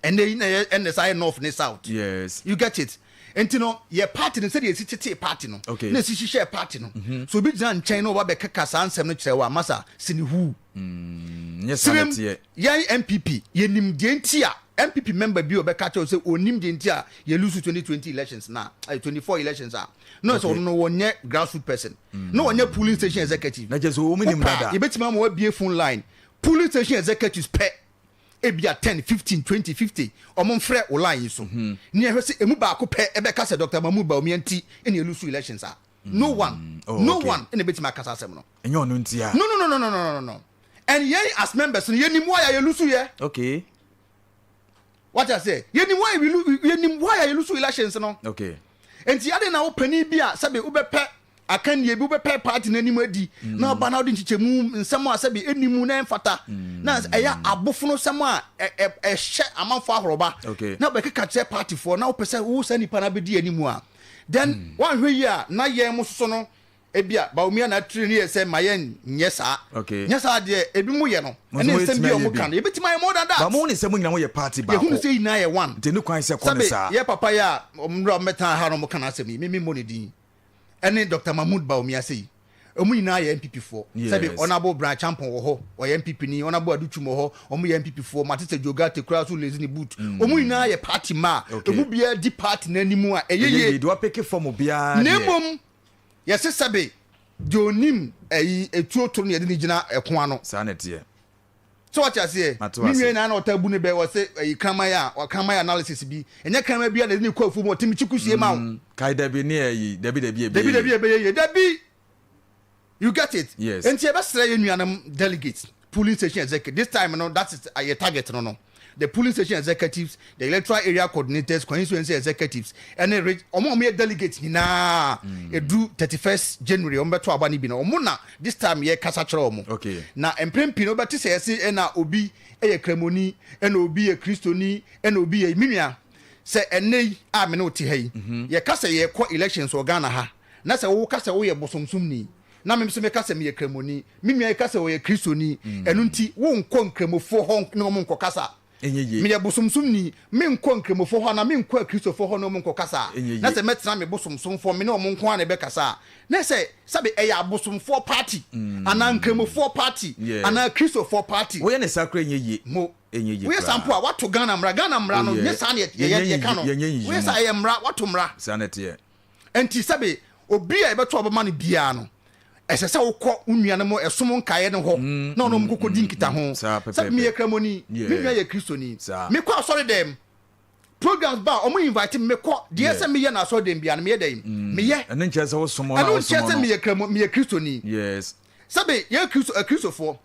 baayɛ ɛnɛ yi na ɛyɛ ɛnɛ saa yɛ north ne south. You get it? Nti no yɛ party no, sɛdeɛ esi tete party no na esi hyehyɛ party no so, obi gyina nkyɛn na ɔba bɛkeka saa nsɛm no kyerɛ wa, masa sini hu. Nyɛ saa na Sirem ɛteɛ. Yɛn NPP yɛnim deɛ nti a NPP member bi a ɔbɛka kyerɛw sɛ onim deɛ nti a yɛ lose 2020 elections na 24 elections a, no sɛ ɔno no wɔnyɛ grassroot person na wɔnyɛ polling station executive. Na kyerɛ sɛ wɔn nim Wopa, dada. yɛbɛtumi ama wabie phone line, polling station executives pɛ ebia 10, 15, 20, 50, ɔmo mfrɛ wo line yi so ne ɛhwɛ sɛ emu baako pɛ ɛbɛka sɛ Dr Mahmood Bawumia nti ɛna yɛ lose elections a, no one, no one ɛna ebɛtumi akasa asɛm no. Ɛnyɛ ɔno nti a. No, no, no, no, no, no, no, no. And yɛn as members no, yɛnim why a yɛ lose yɛ. Wate ase? Yɛnim why we yɛnim why a yɛ lose elections no. Nti ade na wo panin bi a sɛbi wobɛpɛ akannie bi, wobɛpɛ party n'anim adi na ɔba na wode nkyekyɛmu nsɛm a sɛbi ɛnimu na ɛmfata na ɛyɛ abofono sɛm a ɛhyɛ amanfo ahoroba na wobɛkeka kyerɛ partyfoɔ na wopɛ sɛ wo saa nipa no abɛdi anim a, then woanhwɛ yi a na yɛn mo soso no ebia Bawumia na atiri ne yɛ sɛ ma yɛn nyɛ saa. Nyɛ saa deɛ ebi mu yɛ no Mo nso ɛne nsɛm moyɛtumi bi a ayɛ ɔmo bi. ka no, yɛbɛtumi ayɛ more than that. Ba mo ne sɛ mo nyinaa mo yɛ party baako. Yɛhunu sɛ nyinaa yɛ one. Nti ne kwan sɛ kɔ ne sɛbe saa. Yɛ papa yi a ɔmmerɛ ɔmmɛtena ha na ɔmo ka n'asɛm yi, mimi mmɔ ne din, ɛne Dr Mahmood Bawumia sɛ yi, ɔmo nyinaa yɛ NPP foɔ. Sɛbe Honourable Bryan Acheampong wɔ hɔ, ɔyɛ NPP ni. Honourable Adutwum wɔ hɔ, ɔmo yɛ NPP foɔ. Mate sɛ Joe Ghartey koraa so lezi ne boot. Ɔmo nyinaa yɛ party ma a ɔmu biara di party n'anim a ɛyɛ ɛyɛ yie. Yie deɛ wapeke fam obiara Na deɛ. mmom yɛse sɛbe deɛ onim ɛyi etuo toro no, yɛde ne gyina ɛko ano. Saa na ɛteɛ. So wate aseɛ? Mate Me ase. nua na ɔta bu ne bɛ wɔ sɛ ɛyi kraman a ɔkraman analysis bi, ɛnyɛ kraman bi a na yɛde ne kɔ afuo mu ɔtumi kyi kusie ma wo. Kae dabi ne ɛyi dabi dabi ɛbɛyɛ dabi yie. Dabi ɛbɛyɛ yie dabi. You get it? Yes. Nti yɛbɛsrɛ yɛn nuanom delegates, polling station executive, this time no, that is yɛ target no. The polling station executives, the electoral area coordinators, constituency executives, ɛne reg wɔn a wɔyɛ delegates nyinaa ɛduru 31st January wɔn bɛto aba no bi no, wɔn na this time yɛkasa kyerɛ wɔn. Na mprɛn pii no wobɛte sɛ yɛse ɛna obi yɛ Kramoni, ɛna obi yɛ Kristoni, ɛna obi yɛ, me nua, sɛ ɛnnɛ yi a me ne wo te ha yi, yɛka sɛ yɛrekɔ elections wɔ Ghana ha, na sɛ woka sɛ woyɛ bosomsomni, na me nso meka sɛ meyɛ Kramoni, me nua yi ka sɛ ɔyɛ Kristoni, ɛno nti wonkɔ Nkramofoɔ hɔ ne wɔn nkɔkasa. Meyɛ bosomsomni, menkɔ Nkramofoɔ hɔ anaa menkɔ Akristofoɔ hɔ ne wɔn nkɔkasa a, na sɛ mɛtena me bosomsomfoɔ, me ne wɔn nko ara na ɛbɛkasa a, na sɛ sɛbe ɛyɛ abosomfoɔ party, anaa Nkramofoɔ party, anaa Akristofoɔ party. Woyɛ ne saa koraa ɛnyɛ yie. Mo. Woyɛ saa mpo a, woato Ghana mmara. Ghana mmara no, nyɛ saa na yɛka no. Woyɛ saa a, ɛyɛ mmara, woato mmara. Saa na ɛteɛ. Enti sɛbe obi a yɛbɛto aba ma no biara no, ɛsɛ sɛ wokɔ wo nuanom ɛsom nkaeɛ no hɔ na ɔne wɔn kɔkɔdi nkitaho. Sɛbe meyɛ Kramoni, me nua yɛ Kristoni. Mekɔ asɔredɛm, programs ba a, wɔn invite me, mekɔ. Deɛ ɛsɛ sɛ meyɛ no asɔredɛm biara no, meyɛ dɛn? Meyɛ. Ɛno nkyerɛ sɛ wosom wɔn a Ɛno nkyerɛ sɛ meyɛ Kramo, meyɛ Kristoni. Sɛbe yɛn Kristo, Akristofoɔ,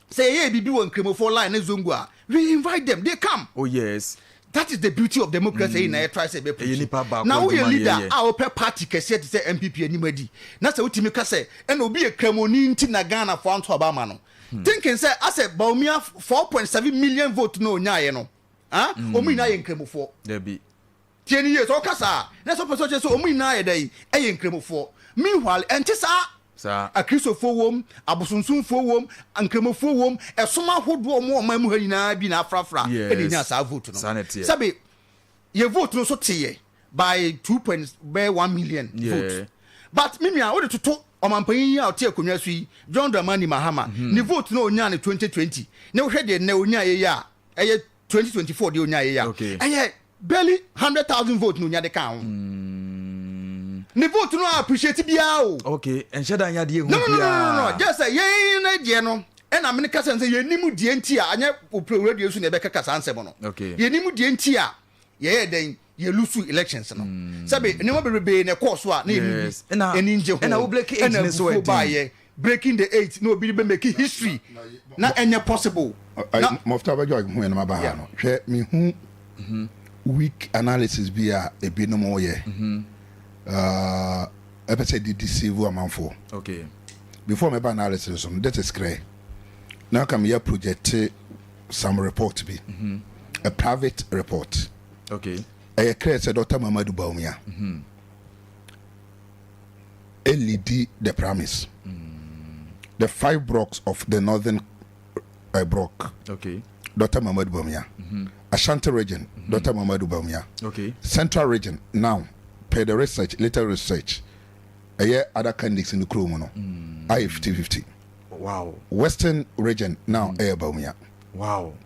Sɛ yɛyɛ biribi wɔ Nkramofoɔ line ne Zongo a, we invite them, they come. Oh yes. That is the beauty of democracy ɛyi na yɛ try sɛ yɛbɛ preach. Na woyɛ leader a wopɛ party kɛseɛ te sɛ NPP anim adi na sɛ wotumi ka sɛ ɛna obi yɛ Kramoni nti na Ghanafoɔ anto aba ama no. Thinking sɛ asɛ Bawumia 4.7 million vote no a ɔnyaeɛ no, ah, wɔn nyinaa yɛ Nkramofoɔ. Dabi. Tie no yie, sɛ ɔka saa a, na sɛ ɔpɛ sɛ ɔkyerɛ sɛ wɔn nyinaa yɛ dɛn? Ɛyɛ Nkramofoɔ. Meanwhile, ɛnte saa. Saa. Akristofoɔ wom, abosonsomfoɔ wom, Nkramofoɔ wom, ɛsom ahodoɔ a wɔwɔ ɔman mu ha nyinaa bi na afrafra na Yes. ɛnyaa saa vote no. Saa na ɛteɛ. Sɛbe, yɛn vote no nso teeɛ by two point bɛyɛ 1 million Yeah. vote. But me nua, wode toto ɔmanpanyin yi a ɔte akonnwa so yi, John Dramani Mahama, ne vote no a ɔnyaa no 2020, ne wohwɛ deɛ nnɛ ɔnyaeɛ yi a, ɛyɛ 2024 deɛ ɔnyaeɛ yi a, Okay. ɛyɛ barely 100,000 vote na onya de kaa ho. Ne vote no a appreciate biara o. Okay, ɛnhyɛ da nyɛ adeɛ hu No, no, no, no, no, biara. no. Just sɛ yɛn no deɛ no, ɛna mene kasa sɛ yɛnim deɛ nti a, anyɛ opre radio so na yɛbɛkeka saa nsɛm no. Okay. Yɛnim deɛ nti a yɛyɛ dɛn yɛ lose elections no. Sɛbe nneɛma bebrebe na ɛkɔɔ so a na yɛn Yes. bi Ɛna- ani ngye ho. ɛna wo break eight Ɛna ne so abufuo ɛden. baayɛ. Breaking the eight na obi de bɛ make history na ɛnyɛ possible. Na Mɔfta bɛdwa hu ɛnum aba ha no hwɛ, mehu weak analysis bi a ebinom yɛ ɛpɛ sɛ de deceive amanfoɔ. Before mɛba analysis so no, this is clear na ka meyɛ project some report bi, a private report. Ɛyɛ clear sɛ Dr. Mamadu Bawumia ɛlead the primaries, the five blocks of the northern block. Dr. Mamadu Bawumia. Ashanti region, Dr. Mamadu Bawumia. Central region now, per the research, later research, ɛyɛ other candidates in the kurom no ayɛ 50-50. Western region now ɛyɛ Bawumia.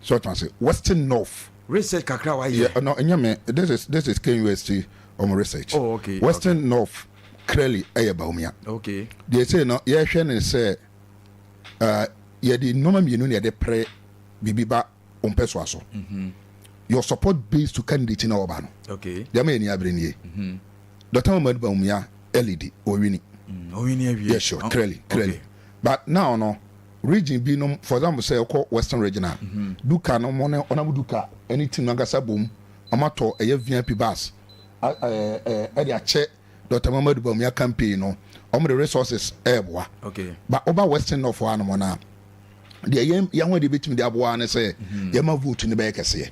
So ɔtuma se Western North. Research kakra wa yɛ. Yeah, no, ɛnyɛ me. This is KNUST ɔmo research. Western North clearly ɛyɛ Bawumia. Deɛ ɛsɛ no yɛhwɛ ne sɛ yɛde nneɛma mmienu na yɛde pere biribi ba mpɛ so aso. Your support base to candidate na ɔba no. Deɛ ama yɛ ni abere nie. Dr. Muhammadu Bawumia LED owini. Owini awie. Yeah, sure, clearly, clearly. But now no region bi nom, for example, sɛ ɛkɔ Western region a, Duka no mo ne ɔnam Duka ɛne team no ankasa bom ɔmo atɔ ɛyɛ VIP bus ɛde akyɛ Dr. Muhammadu Bawumia campaign no, ɔmo de resources ɛɛboa. But ɔba Western North hɔ anom no a, deɛ yɛn ho de bɛtumi de aboa ne sɛ yɛma vote no bɛyɛ kɛseɛ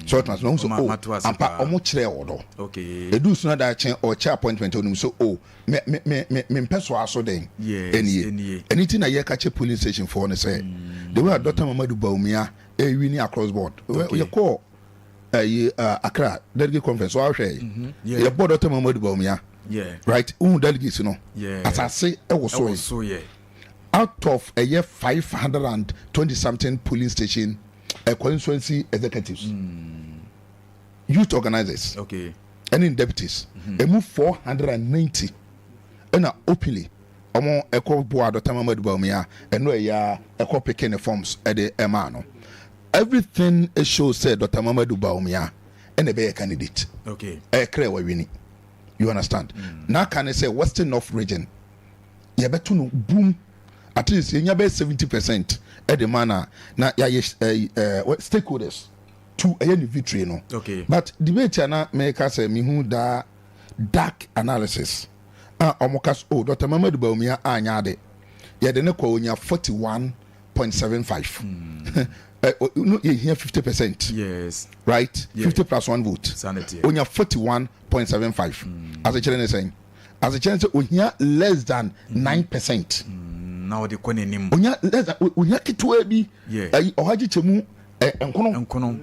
so ɔtuma so na ɔmo sɛ o ampa ɔmo kyerɛ wɔ dɔ edu so na daakye ɔkyɛ appointment, onim so o me me me me me mpɛ so aso den ɛnie. Ɛni ti na yɛka kyɛ polling station foɔ ne sɛ the way a Dr. Mamadu Bawumia ɛwi across board, yɛkɔɔ ɛyi Accra delegate conference, ɔahwɛ yi yɛbɔ Dr. Mamadu Bawumia, right, ohun delegates no asase ɛwɔ so yi out of ɛyɛ 520 something polling station constituency executives, youth organizers ɛne deputies, emu 490 ɛna openly ɔmo ɛkɔ boa Dr. Mamadu Bawumia. Ɛno ɛyɛ ɛkɔ picking the forms ɛde ɛmaa no. Everything shows sɛ Dr. Mamadu Bawumia ɛna ɛbɛyɛ candidate. Ɛyɛ clear wɔ wini, you understand? N'aka ne sɛ Western North region yɛbɛto no boom, at least yɛnya bɛyɛ 70% ɛde ma na yɛayɛ ɛɛ stakeholders. To ɛyɛ ne victory no. But debate a na meka sɛ mehu daa dark analysis a ɔmo ka sɛ, oh, Dr. Mahamudu Bawumia anyɛ ade, yɛde ne kɔ onya 41.75. No, yɛhia 50%. Right? 50 plus one vote. Sanity. Onya 41.75. Asekyerɛ ne sɛn? Asekyerɛ ne sɛ ohia less than 9%. Na ɔde kɔ n'anim. Onya less than, ohia ketewa bi. Ayi ɔha kyekyɛ mu nkono. Nkono.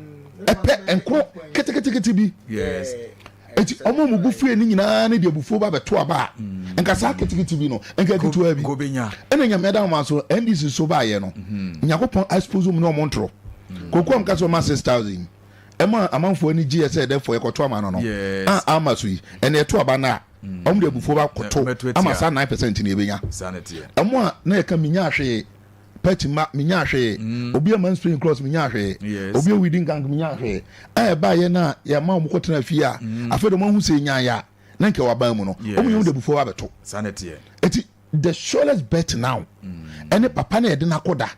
Ɛpɛ nkono ketekete bi. Eti ɔmo mu bufuo ni nyinaa ne deɛ bufuo ba bɛto aba a, nka saa ketekete bi no, nka ketewa bi. Kobenya. Ɛna Nyame da wɔn so NDC so baayɛ no, Nyankopɔn expose mu ne ɔmo ntorɔ. Koko am kasa ɔma 6,000 ɛma amanfoɔ ani gye yɛ sɛ ɛdɛfo yɛkɔto ama no. A ama so yi, ɛna ɛto aba no a, ɔmo de abufuo ba kɔto Ɛbɛto atia. Ama saa 9% ne ebenya. Sanity. Ɛmo a na yɛka minya ahwee party ma minya ahwee, obi ama spring cross minya ahwee, obi a weeding gang minya ahwee a, ɛbaayɛ no a yɛma ɔmo kɔtena fie a, afei de ɔmo ahu sɛ nyaayɛ a na nkɛ waban mu no, ɔmo yɛ ɔmo de abufuo ba bɛto. Sanity. Eti the surest bet now ɛne papa na yɛde n'akɔ da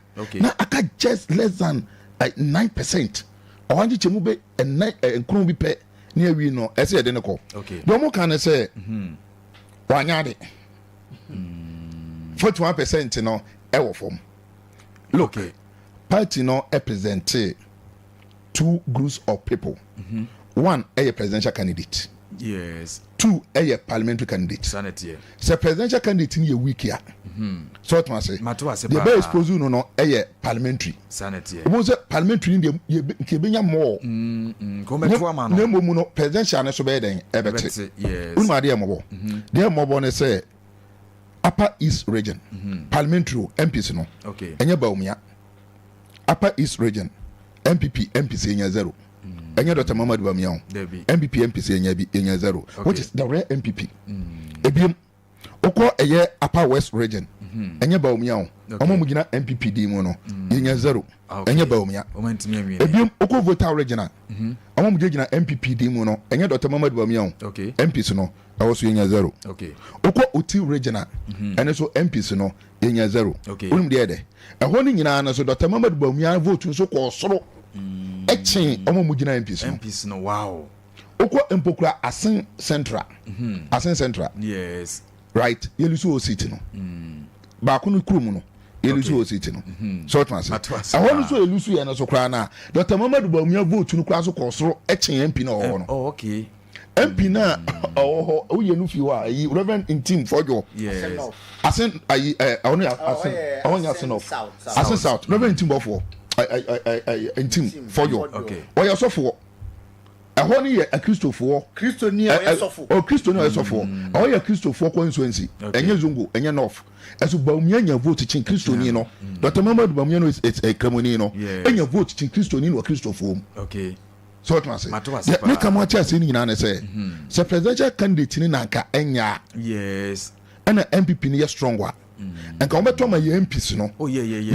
na aka just less than 9%, ɔha nkyekyɛ mu bɛ ɛnan nkron bi pɛ ne awi no, ɛsɛ yɛde ne kɔ. Deɛ ɔmo ka ne sɛ wanya ade 41% no ɛwɔ fam. Look, party no represent two groups of people. One ɛyɛ presidential candidate. Two ɛyɛ parliamentary candidate. Sanity. Sɛ presidential candidate ni yɛ weak a, sɛ ɔtuma ase, Mato ase deɛ paa. Bɛyɛ expose no ɛyɛ parliamentary. Sanity. Wɔn sɛ parliamentary ni deɛ yɛ nka ebenya more. Kɔmɛto ama Na no. mmom no, presidential no so bɛyɛ dɛn? Ɛbɛte. Ɛbɛte. Yes. Wonum adeɛ mmɔbɔ, deɛ mmɔbɔ ne sɛ Upper East Region parliamentary o, MPs no, ɛnyɛ Bawumia. Upper East Region NPP MPs yɛnya zero. Ɛnyɛ Dr Muhammadu Bawumia o. Dabi. NPP MPs yɛnya bi, yɛnya zero, which is the rare NPP. Ebiem wokɔ ɛyɛ Upper West Region, ɛnyɛ Bawumia o. Ɔmo mu gyina NPP din mu no, yɛnya zero. Ɛnyɛ Bawumia. Ɔmo ntumi anwie. Ebiem wokɔ Volta Region a, ɔmo mu gyina NPP din mu no, ɛnyɛ Dr Muhammadu Bawumia o. MPs no ɛwɔ so yɛnya zero. Wokɔ Oti Region a, ɛno so MPs no yɛnya zero. Wonim deɛ dɛ ɛhɔ no nyinaa no so, Dr Muhammadu Bawumia vote nso kɔɔ soro ɛkyen ɔmo mu gyina MPs no. MPs no, wow. Wokɔ mpokura Asen Central, Asen Central, right, yɛ lose o seat no baako no kurom no, yɛ lose o seat no so ɔtuma ase. Ato ase ɛhɔ no paa. so yɛ lose yɛ no so koraa na Dr Muhammadu Bawumia vote no koraa so kɔɔ soro ɛkyen MP na ɔwɔ hɔ no. MP na ɔwɔ hɔ, woyɛ no fi hɔ a, ayi Reverend Ntim Fordjour. Asen ayi ɔno yɛ Asen, ɔyɛ ɔno yɛ Asen Asen North. South, South. Asen South, Reverend Ntim Bɔfoɔ, ɛ ɛ ɛ ɛ Ntim Fordjour. Ɔyɛ ɔsɔfoɔ, ɛhɔ no yɛ akristofoɔ. Kristoni a ɔyɛ sɔfo. Ɔ Kristoni a ɔyɛ sɔfoɔ, ɛhɔ yɛ kristofoɔ constituency. Ɛnyɛ Zongo, ɛnyɛ North. Ɛso Bawumia nya vote kyen kristoni no. Dr Muhammadu Bawumia no is ɛ kramoni no. Ɛnya vote kyen kristoni no wɔ kristofoɔ mu. Sɛ ɔtuma ase. Mato ase Deɛ paa. meka mo ate ase no nyinaa ne sɛ presidential candidate ni nanka ɛnya a, ɛna NPP no yɛ strong a, nka wɔbɛtɔ ma yɛ MPs no. Na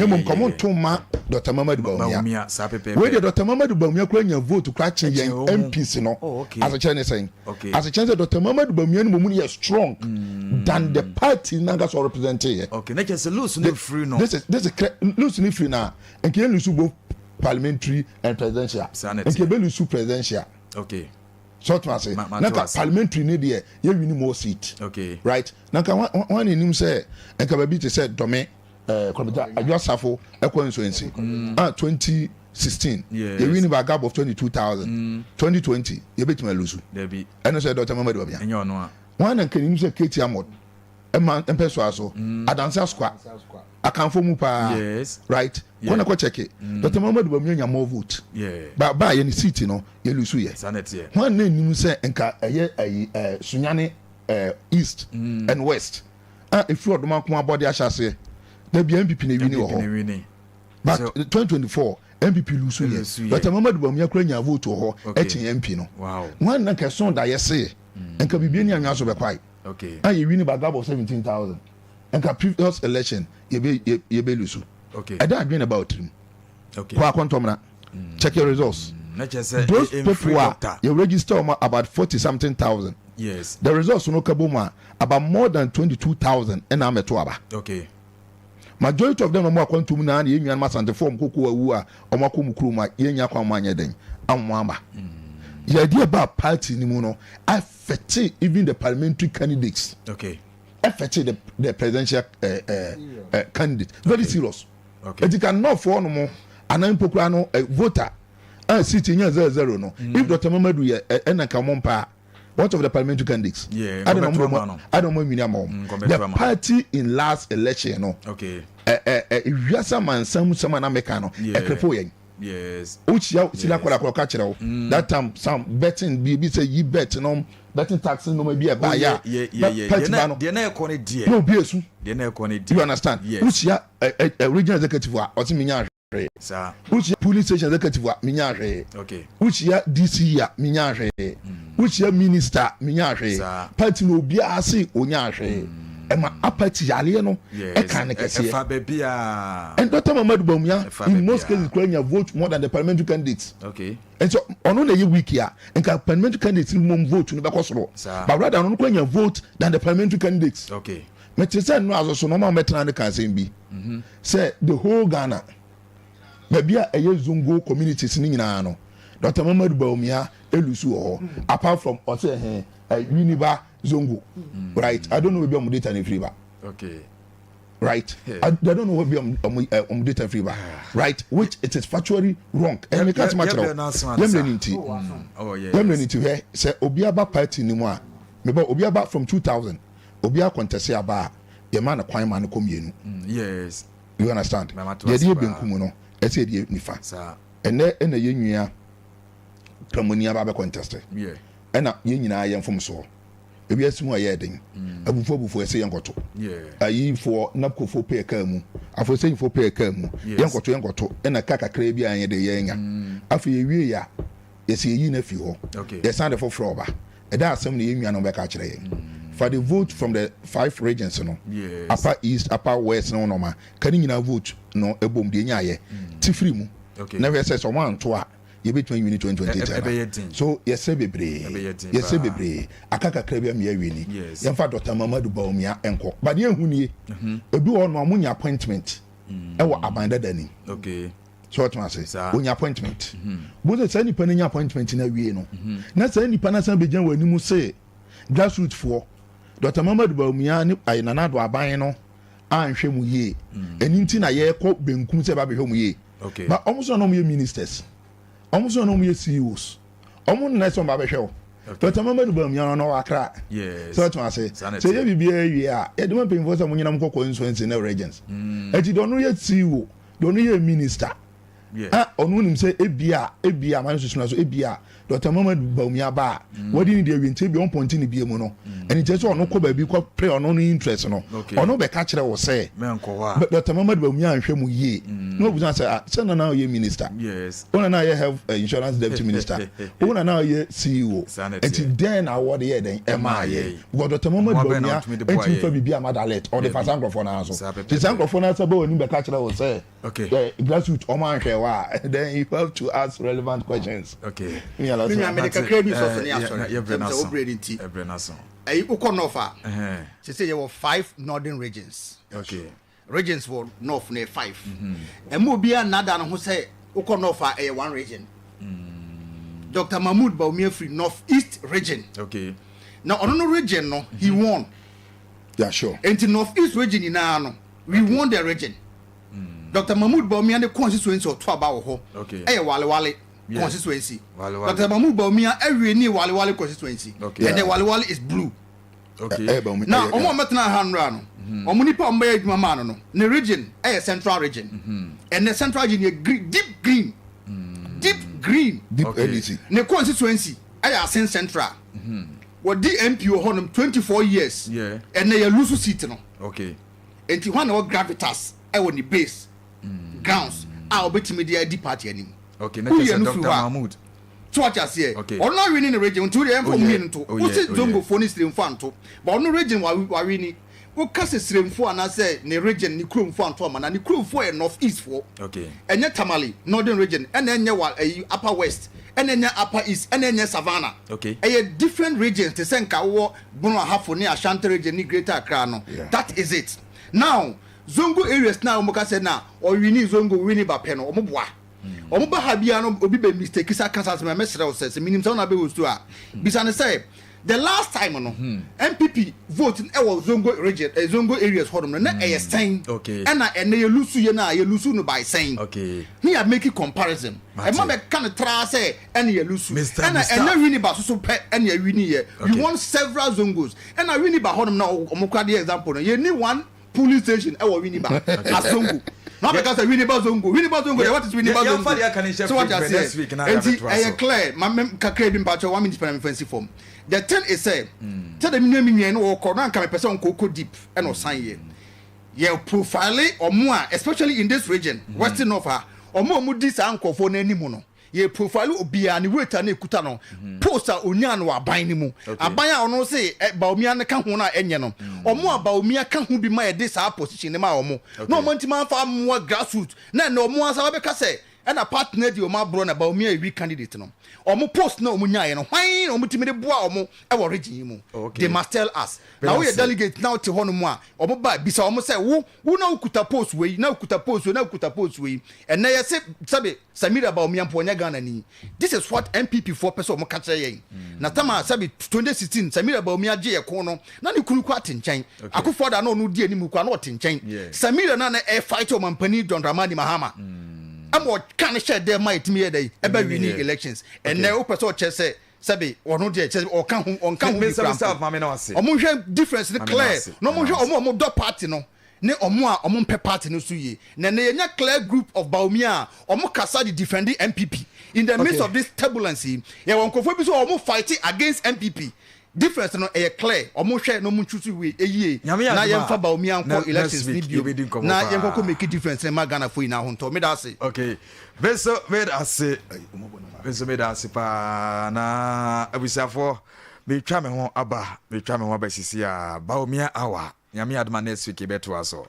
mmom nka wɔnto ma Dr Muhammadu Bawumia. Bawumia saa pɛpɛɛpɛ. Wei deɛ, Dr Muhammadu Bawumia kura nya vote kura kyen Ɛkyɛn yɛn wɔn mu. MPs no. Asekyerɛ ne sɛn? Asekyerɛ sɛ Dr Muhammadu Bawumia no mmom no yɛ strong than the party nankasa ɔrepresent yɛ. Okay, na kyerɛ sɛ lose no firi no. This is clear. Lose ni firi na nka yɛn lose both parliamentary and presidential. Saa na Nka ɛteɛ. yɛbɛ lose presidential. Sɛ ɔtuma ase, Ma na to nka ase. parliamentary ni deɛ, yɛ win more seat. Right, na nka wɔn anim sɛ nka baabi te sɛ Dɔme, kɔmputa Adwo Asafo ɛkɔ nsuonsi ah, 2016 yɛ win by gap of 22,000. 2020 yɛbɛtumi a lose. Dabi. Ɛno sɛ Dr Muhammadu Bawumia. Ɛnyɛ ɔno a. Wɔn na nka nim sɛ Keti Amod ɛma mpɛ so aso Adanse Asokwa akanfo mu paa. Right, kɔ na kɔ check it. Dr Muhammadu Bawumia nya more vote. Ba yɛ ne seat no yɛ lose yɛ. Saa na ɛteɛ. Wɔn na nim sɛ nka ɛyɛ ɛyi Sunyani East and West a efiri ɔdɔm ako abɔde ahyɛ aseɛ dabi, NPP na e win wɔ NPP na hɔ. e win. But 2024 NPP lose Lose yɛ. yɛ. Dr Muhammadu Bawumia kura nya vote wɔ hɔ ɛkyen MP no. Wɔn na nka ɛsɔn da yɛ se nka bibi ni anwa so bɛ kwae a yɛ win by gap of 17,000, nka previous election yɛ bɛ lose. Ɛda adwene na ba otirim. Kɔ akɔntɔmina, check your results. Na kyerɛ sɛ Those ɛmfiri people a doctor. yɛ register wɔn about forty something thousand, the results no ka bɔ mu a, about more than 22,000 ɛna amɛto aba. Majority of them na ɔmo akwantum na yɛn nuanom Asantefoɔ, ɔmo koko awu a ɔmo akɔ mu kurom a yɛn nya kwan mo anyɛ den Amoa ama yɛde ɛba party ni mu no, affect even the parliamentary candidates, affect the presidential candidate very serious. Eti ka north hɔ nom anan mpokura no, voter a seat nya 00 no, if Dr Mamadu yɛ ɛna nka ɔmo mpa, what of the parliamentary candidates? Adi na ɔmo adi ɔmo nwini ama wɔn. The party in last election no, ɛ ɛ ɛ wiase amansam sɛm a na meka no, ɛkrepo yɛn. Wokyia sila kɔla kɔla ka kyerɛ wo that time some betting bi bi sɛ yi bet no, betting tax no bi ɛba yɛ a party ba no deɛ na ɛkɔ ne deɛ na obi esu. Deɛ na ɛkɔ ne deɛ. You understand? Wokyia ɛ ɛ regional executive a, ɔsi mi nya ahwɛ. Wokyia polling station executive a, mi nya ahwɛ. Wokyia DCE a, mi nya ahwɛ. Wokyia minister, mi nya ahwɛ. Party na obiara se onya ahwɛ, ɛma apathy yareɛ no ɛka ne kɛseɛ. Ɛfa baabi a. And Dr Muhammadu Bawumia in most cases kura nya vote more than the parliamentary candidates. And so ɔno na ɛyɛ weak a, nka parliamentary candidates ni mom vote no bɛkɔ soro, but rather ɔno kura nya vote than the parliamentary candidates. Mɛte sɛ nnuro aso so na ɔmo a mɛtena ne kan asɛm bi sɛ the whole Ghana, baabi a ɛyɛ Zongo communities ni nyinaa no, Dr Muhammadu Bawumia elose wɔ hɔ, apart from ɔsɛ ɛhɛn ɛ Winneba Zongo, right? I don't know maybe ɔmo data ne firi ba. Right, I don't know maybe ɔmo data firi ba, right, which it is factually wrong. Ɛyɛ mi kasi ma kyerɛw yɛmmerɛ ni nti, yɛmmerɛ ni ti. Hwɛ sɛ obi aba party ni mu a, mebɔ obi aba from 2000, obi akɔntɛse aba a, yɛma no kwan ma no kɔ mmienu. You understand? Deɛ ɛde yɛ benkum no, ɛsɛ yɛde yɛ nifa. Ɛnɛ ɛna yɛn nua Kramoni aba abɛ contest, ɛna yɛn nyinaa yɛn fom soɔ. Ebi esi mu a yɛ den, abufuo abufuo, ɛsɛ yɛn kɔto ayifoɔ napkofoɔ pɛɛ kaa mu, afɔsɛyifoɔ pɛɛ kaa mu, yɛn kɔto, yɛn kɔto, ɛna kaa kakra bi a yɛn de yɛn nya. Afei ewie ya, yɛsɛ yɛyi na fi hɔ, yɛsan de foforɔ ɔba. Ɛda asɛm na yɛn nua no bɛka kyerɛ yɛn for the vote from the five regions no, Upper East, Upper West no, nɔɔma ka ne nyinaa vote no ebom deɛ nyaayɛ ti firi mu na hwɛ sɛ ɔmo anto a, yɛbɛtumi awin 2028. So yɛsɛ bebree, yɛsɛ bebree, aka kakra bi ama yɛawin. Yɛmfa Dr Mamadu Bawumia nkɔ, but yɛnhu nie, ebi wɔ hɔ no a monya appointment ɛwɔ aban dada nim. So ɔtún ase onya appointment bó sɛ saa nipa no nya appointment na wie no, na saa nipa no san bɛgyina wɔ anim sɛ grassroots foɔ, Dr Mamadu Bawumia ne ayi Nana Addo aban no anhwɛ mu yie, ɛni nti na yɛkɔ benkum sɛ ɛba bɛhwɛ mu yie. But ɔmo nso na ɔmo yɛ ministers, ɔmo nso na ɔmo yɛ CEOs, ɔmo nna sɛ ɔmo abɛhwɛ o. Dr Mamadu Bawumia no wɔ Akra sɛ ɔtún ase sɛ yɛ biribiara wie a, yɛde mo mpanyinfoɔ sɛ mo nyinam kɔ constituency ne regions. Ɛti deɛ ɔno yɛ CEO, deɛ ɔno yɛ minister a, ɔno nim sɛ ebia aman soso na so ebia Dr Muhammad Bawumia ba a, wɔde ne deɛ wie nti ebia ɔmpɔnte ne bie mu no, ɛni kyerɛ sɛ ɔno kɔ baabi kɔ pere ɔno no interest no, ɔno bɛka kyerɛ wɔ sɛ Dr Muhammad Bawumia anhwɛ mu yie na obusa sɛ, ah, sɛ nana ɔyɛ minister, wɔn nana ɔyɛ health insurance deputy minister, wɔn nana ɔyɛ CEO, nti den na awɔ de yɛ den ɛmaa yɛ? Because Dr Muhammad Bawumia ntumi fa biribi ama dalet ɔde fa saa nkurɔfoɔ naa so, te saa nkurɔfoɔ naa sɛ bɛ wɔn anim bɛka kyerɛ wɔ sɛ grassroots ɔmo anhwɛ wa, then you have to ask relevant questions. Mi nua, mede kakra bi sɔsɔ ne asɔre sɛ sɛ wobrɛ ne nti ɛyi wokɔ north a, sɛ yɛwɔ five northern regions. Regions wɔ north no yɛ five. Ɛma obiara nnada ne ho sɛ wokɔ north a, ɛyɛ one region. Dr Mahmood Bawumia firi North East Region. Na ɔno no region no, he won. Nti North East Region nyinaa no, we won the region. Dr Mahmood Bawumia ne constituency ɔto aba wɔ hɔ ɛyɛ Walewale constituency. Dr Mahmood Bawumia awie ne Walewale constituency. Ɛnɛ Walewale is blue. Na ɔmo a ɔmɛtena ha nnora no, ɔmo nipa a ɔmo bɛyɛ adwuma maa no, ne region ɛyɛ Central Region. Ɛnɛ Central Region yɛ green, deep green, deep green. Deep NDC. Ne constituency ɛyɛ Assin Central. Wɔdi MP wɔ hɔnom 24 years. Ɛnɛ yɛ lose seat no. Nti hɔn na wɔ gravitas ɛwɔ ne base grounds a ɔbɛtumi de adi party anim? Okay, na kyerɛ sɛ Dr Mahmood tí wọ́n ti aseɛ, ɔno awin ne region, nti wọ́n yɛ nfɔ mu yɛ nto wosi Zongofoɔ ne Siremfo anto, but ɔno region wawin ni. Woka sɛ Siremfo anaasɛ ne region, ne kuromfo anto ama, na ne kuromfo yɛ North East foɔ. Ɛnyɛ Tamale Northern Region, ɛna ɛnyɛ wa ɛyi Upper West, ɛna ɛnyɛ Upper East, ɛna ɛnyɛ Savannah. Ɛyɛ different regions, te sɛ nka wɔ Bono Ahafo ne Ashanti Region ne Greater Accra no. That is it. Now Zongo areas na wɔn ka sɛ na ɔwin Zongo, win ba pɛ no, wɔn boa. Ɔmo ba ha biara no obi bɛ mistake sa ka saa asɛm a mɛsrɛ wo sɛ sɛ menim sɛ wo na bɛ host a bisa no sɛ the last time no NPP vote no ɛwɔ Zongo region eh, Zongo areas hɔnom no na ɛyɛ sɛn ɛna ɛnɛ yɛ lusu yɛ no a yɛ lusu no by sɛn ne yɛ make comparison ɛma bɛ ka no traa sɛ ɛna yɛ lusu ɛna ɛnɛ Winneba soso pɛ ɛna yɛ wini yɛ we won several Zongos ɛna Winneba hɔnom na ɔmo kora de example no yɛ ni one Polling station ɛwɔ Winneba asongo na wabɛka sɛ Winneba zongo Winneba zongo deɛ what is Winneba zongo so wate aseɛ nti ɛyɛ clear ma me kakra bi mpakyɛ one minute pɛ na mefa nsi fam the thing is sɛ sɛ de me nua me nua no wɔkɔ na anka mepɛ sɛ ɔnkɔ kɔ deep ɛna ɔsan yɛ yɛ profile ɔmo a especially in this region western north ha ɔmo a ɔmo di saa nkurɔfoɔ no anim no Yɛ profile obiara ne weight a na ekuta no, post a onyaa no wɔ aban no mu, aban a ɔno se Bawumia no ka ho no a ɛnyɛ no, wɔn a Bawumia ka ho bi ma yɛde saa position no maa wɔn na wɔn antumi amfa ammoa grassroots na ɛnɛ wɔn asan abɛka sɛ ɛna party no adi wɔn aborɔ na Bawumia yɛ weak candidate no, wɔn post no a wɔn nyaeɛ no hwan na wɔn tumi de boa wɔn wɔ region yi mu? They must tell us. Na woyɛ delegate na wote hɔnom a wɔn ba bisa wɔn sɛ wo wo na wokuta post wei na wokuta post wei na wokuta post wei ɛnɛ yɛse sɛbe Samira Bawumia mpo ɔnyɛ Ghana ni. This is what NPP foɔ pɛ sɛ ɔmo ka kyerɛ yɛn. Na tam a sɛbi 2016 Samira Bawumia gye yɛ ko no na ne kunu koraa te nkyɛn. Akufo Addo a na ɔno di anim koraa na ɔte nkyɛn. Samira no a na ɛfight ɔmampanin John Dramani Mahama ɛma ɔka no hyɛɛ dɛm ma yɛtumi yɛɛ dɛn ɛbɛ winning elections. Ɛnɛ wopɛ sɛ ɔkyerɛ sɛ sɛbi ɔno deɛ kyerɛ sɛ ɔka ho ɔnka ho bi koraa mpo. Ɔmo nhwɛ difference no clear na ɔmo nhwɛ ɔmo a ɔmo dɔ party no ne ɔmo a ɔmo mpɛ party no so yie. Na ɛnɛ yɛnya clear group of Bawumia a ɔmo kasa de defendi NPP in the midst of this turbulence yi. Yɛwɔ nkorɔfoɔ bi nso a ɔmo fight against NPP. Difference no ɛyɛ clear. Ɔmo nhwɛ na ɔmo nchoose wei ɛyie na yɛnfa Bawumia nkɔ elections no bio na yɛnkɔ kɔ make difference no mma Ghanafoɔ nyinaa ho ntɔ. Meda ase. Okay. Me nso meda ase. Me nso meda ase paa na abusuafoɔ metwa me ho aba metwa me ho aba sisi a Bawumia hour. Nyame adom a next week yɛbɛtoa so.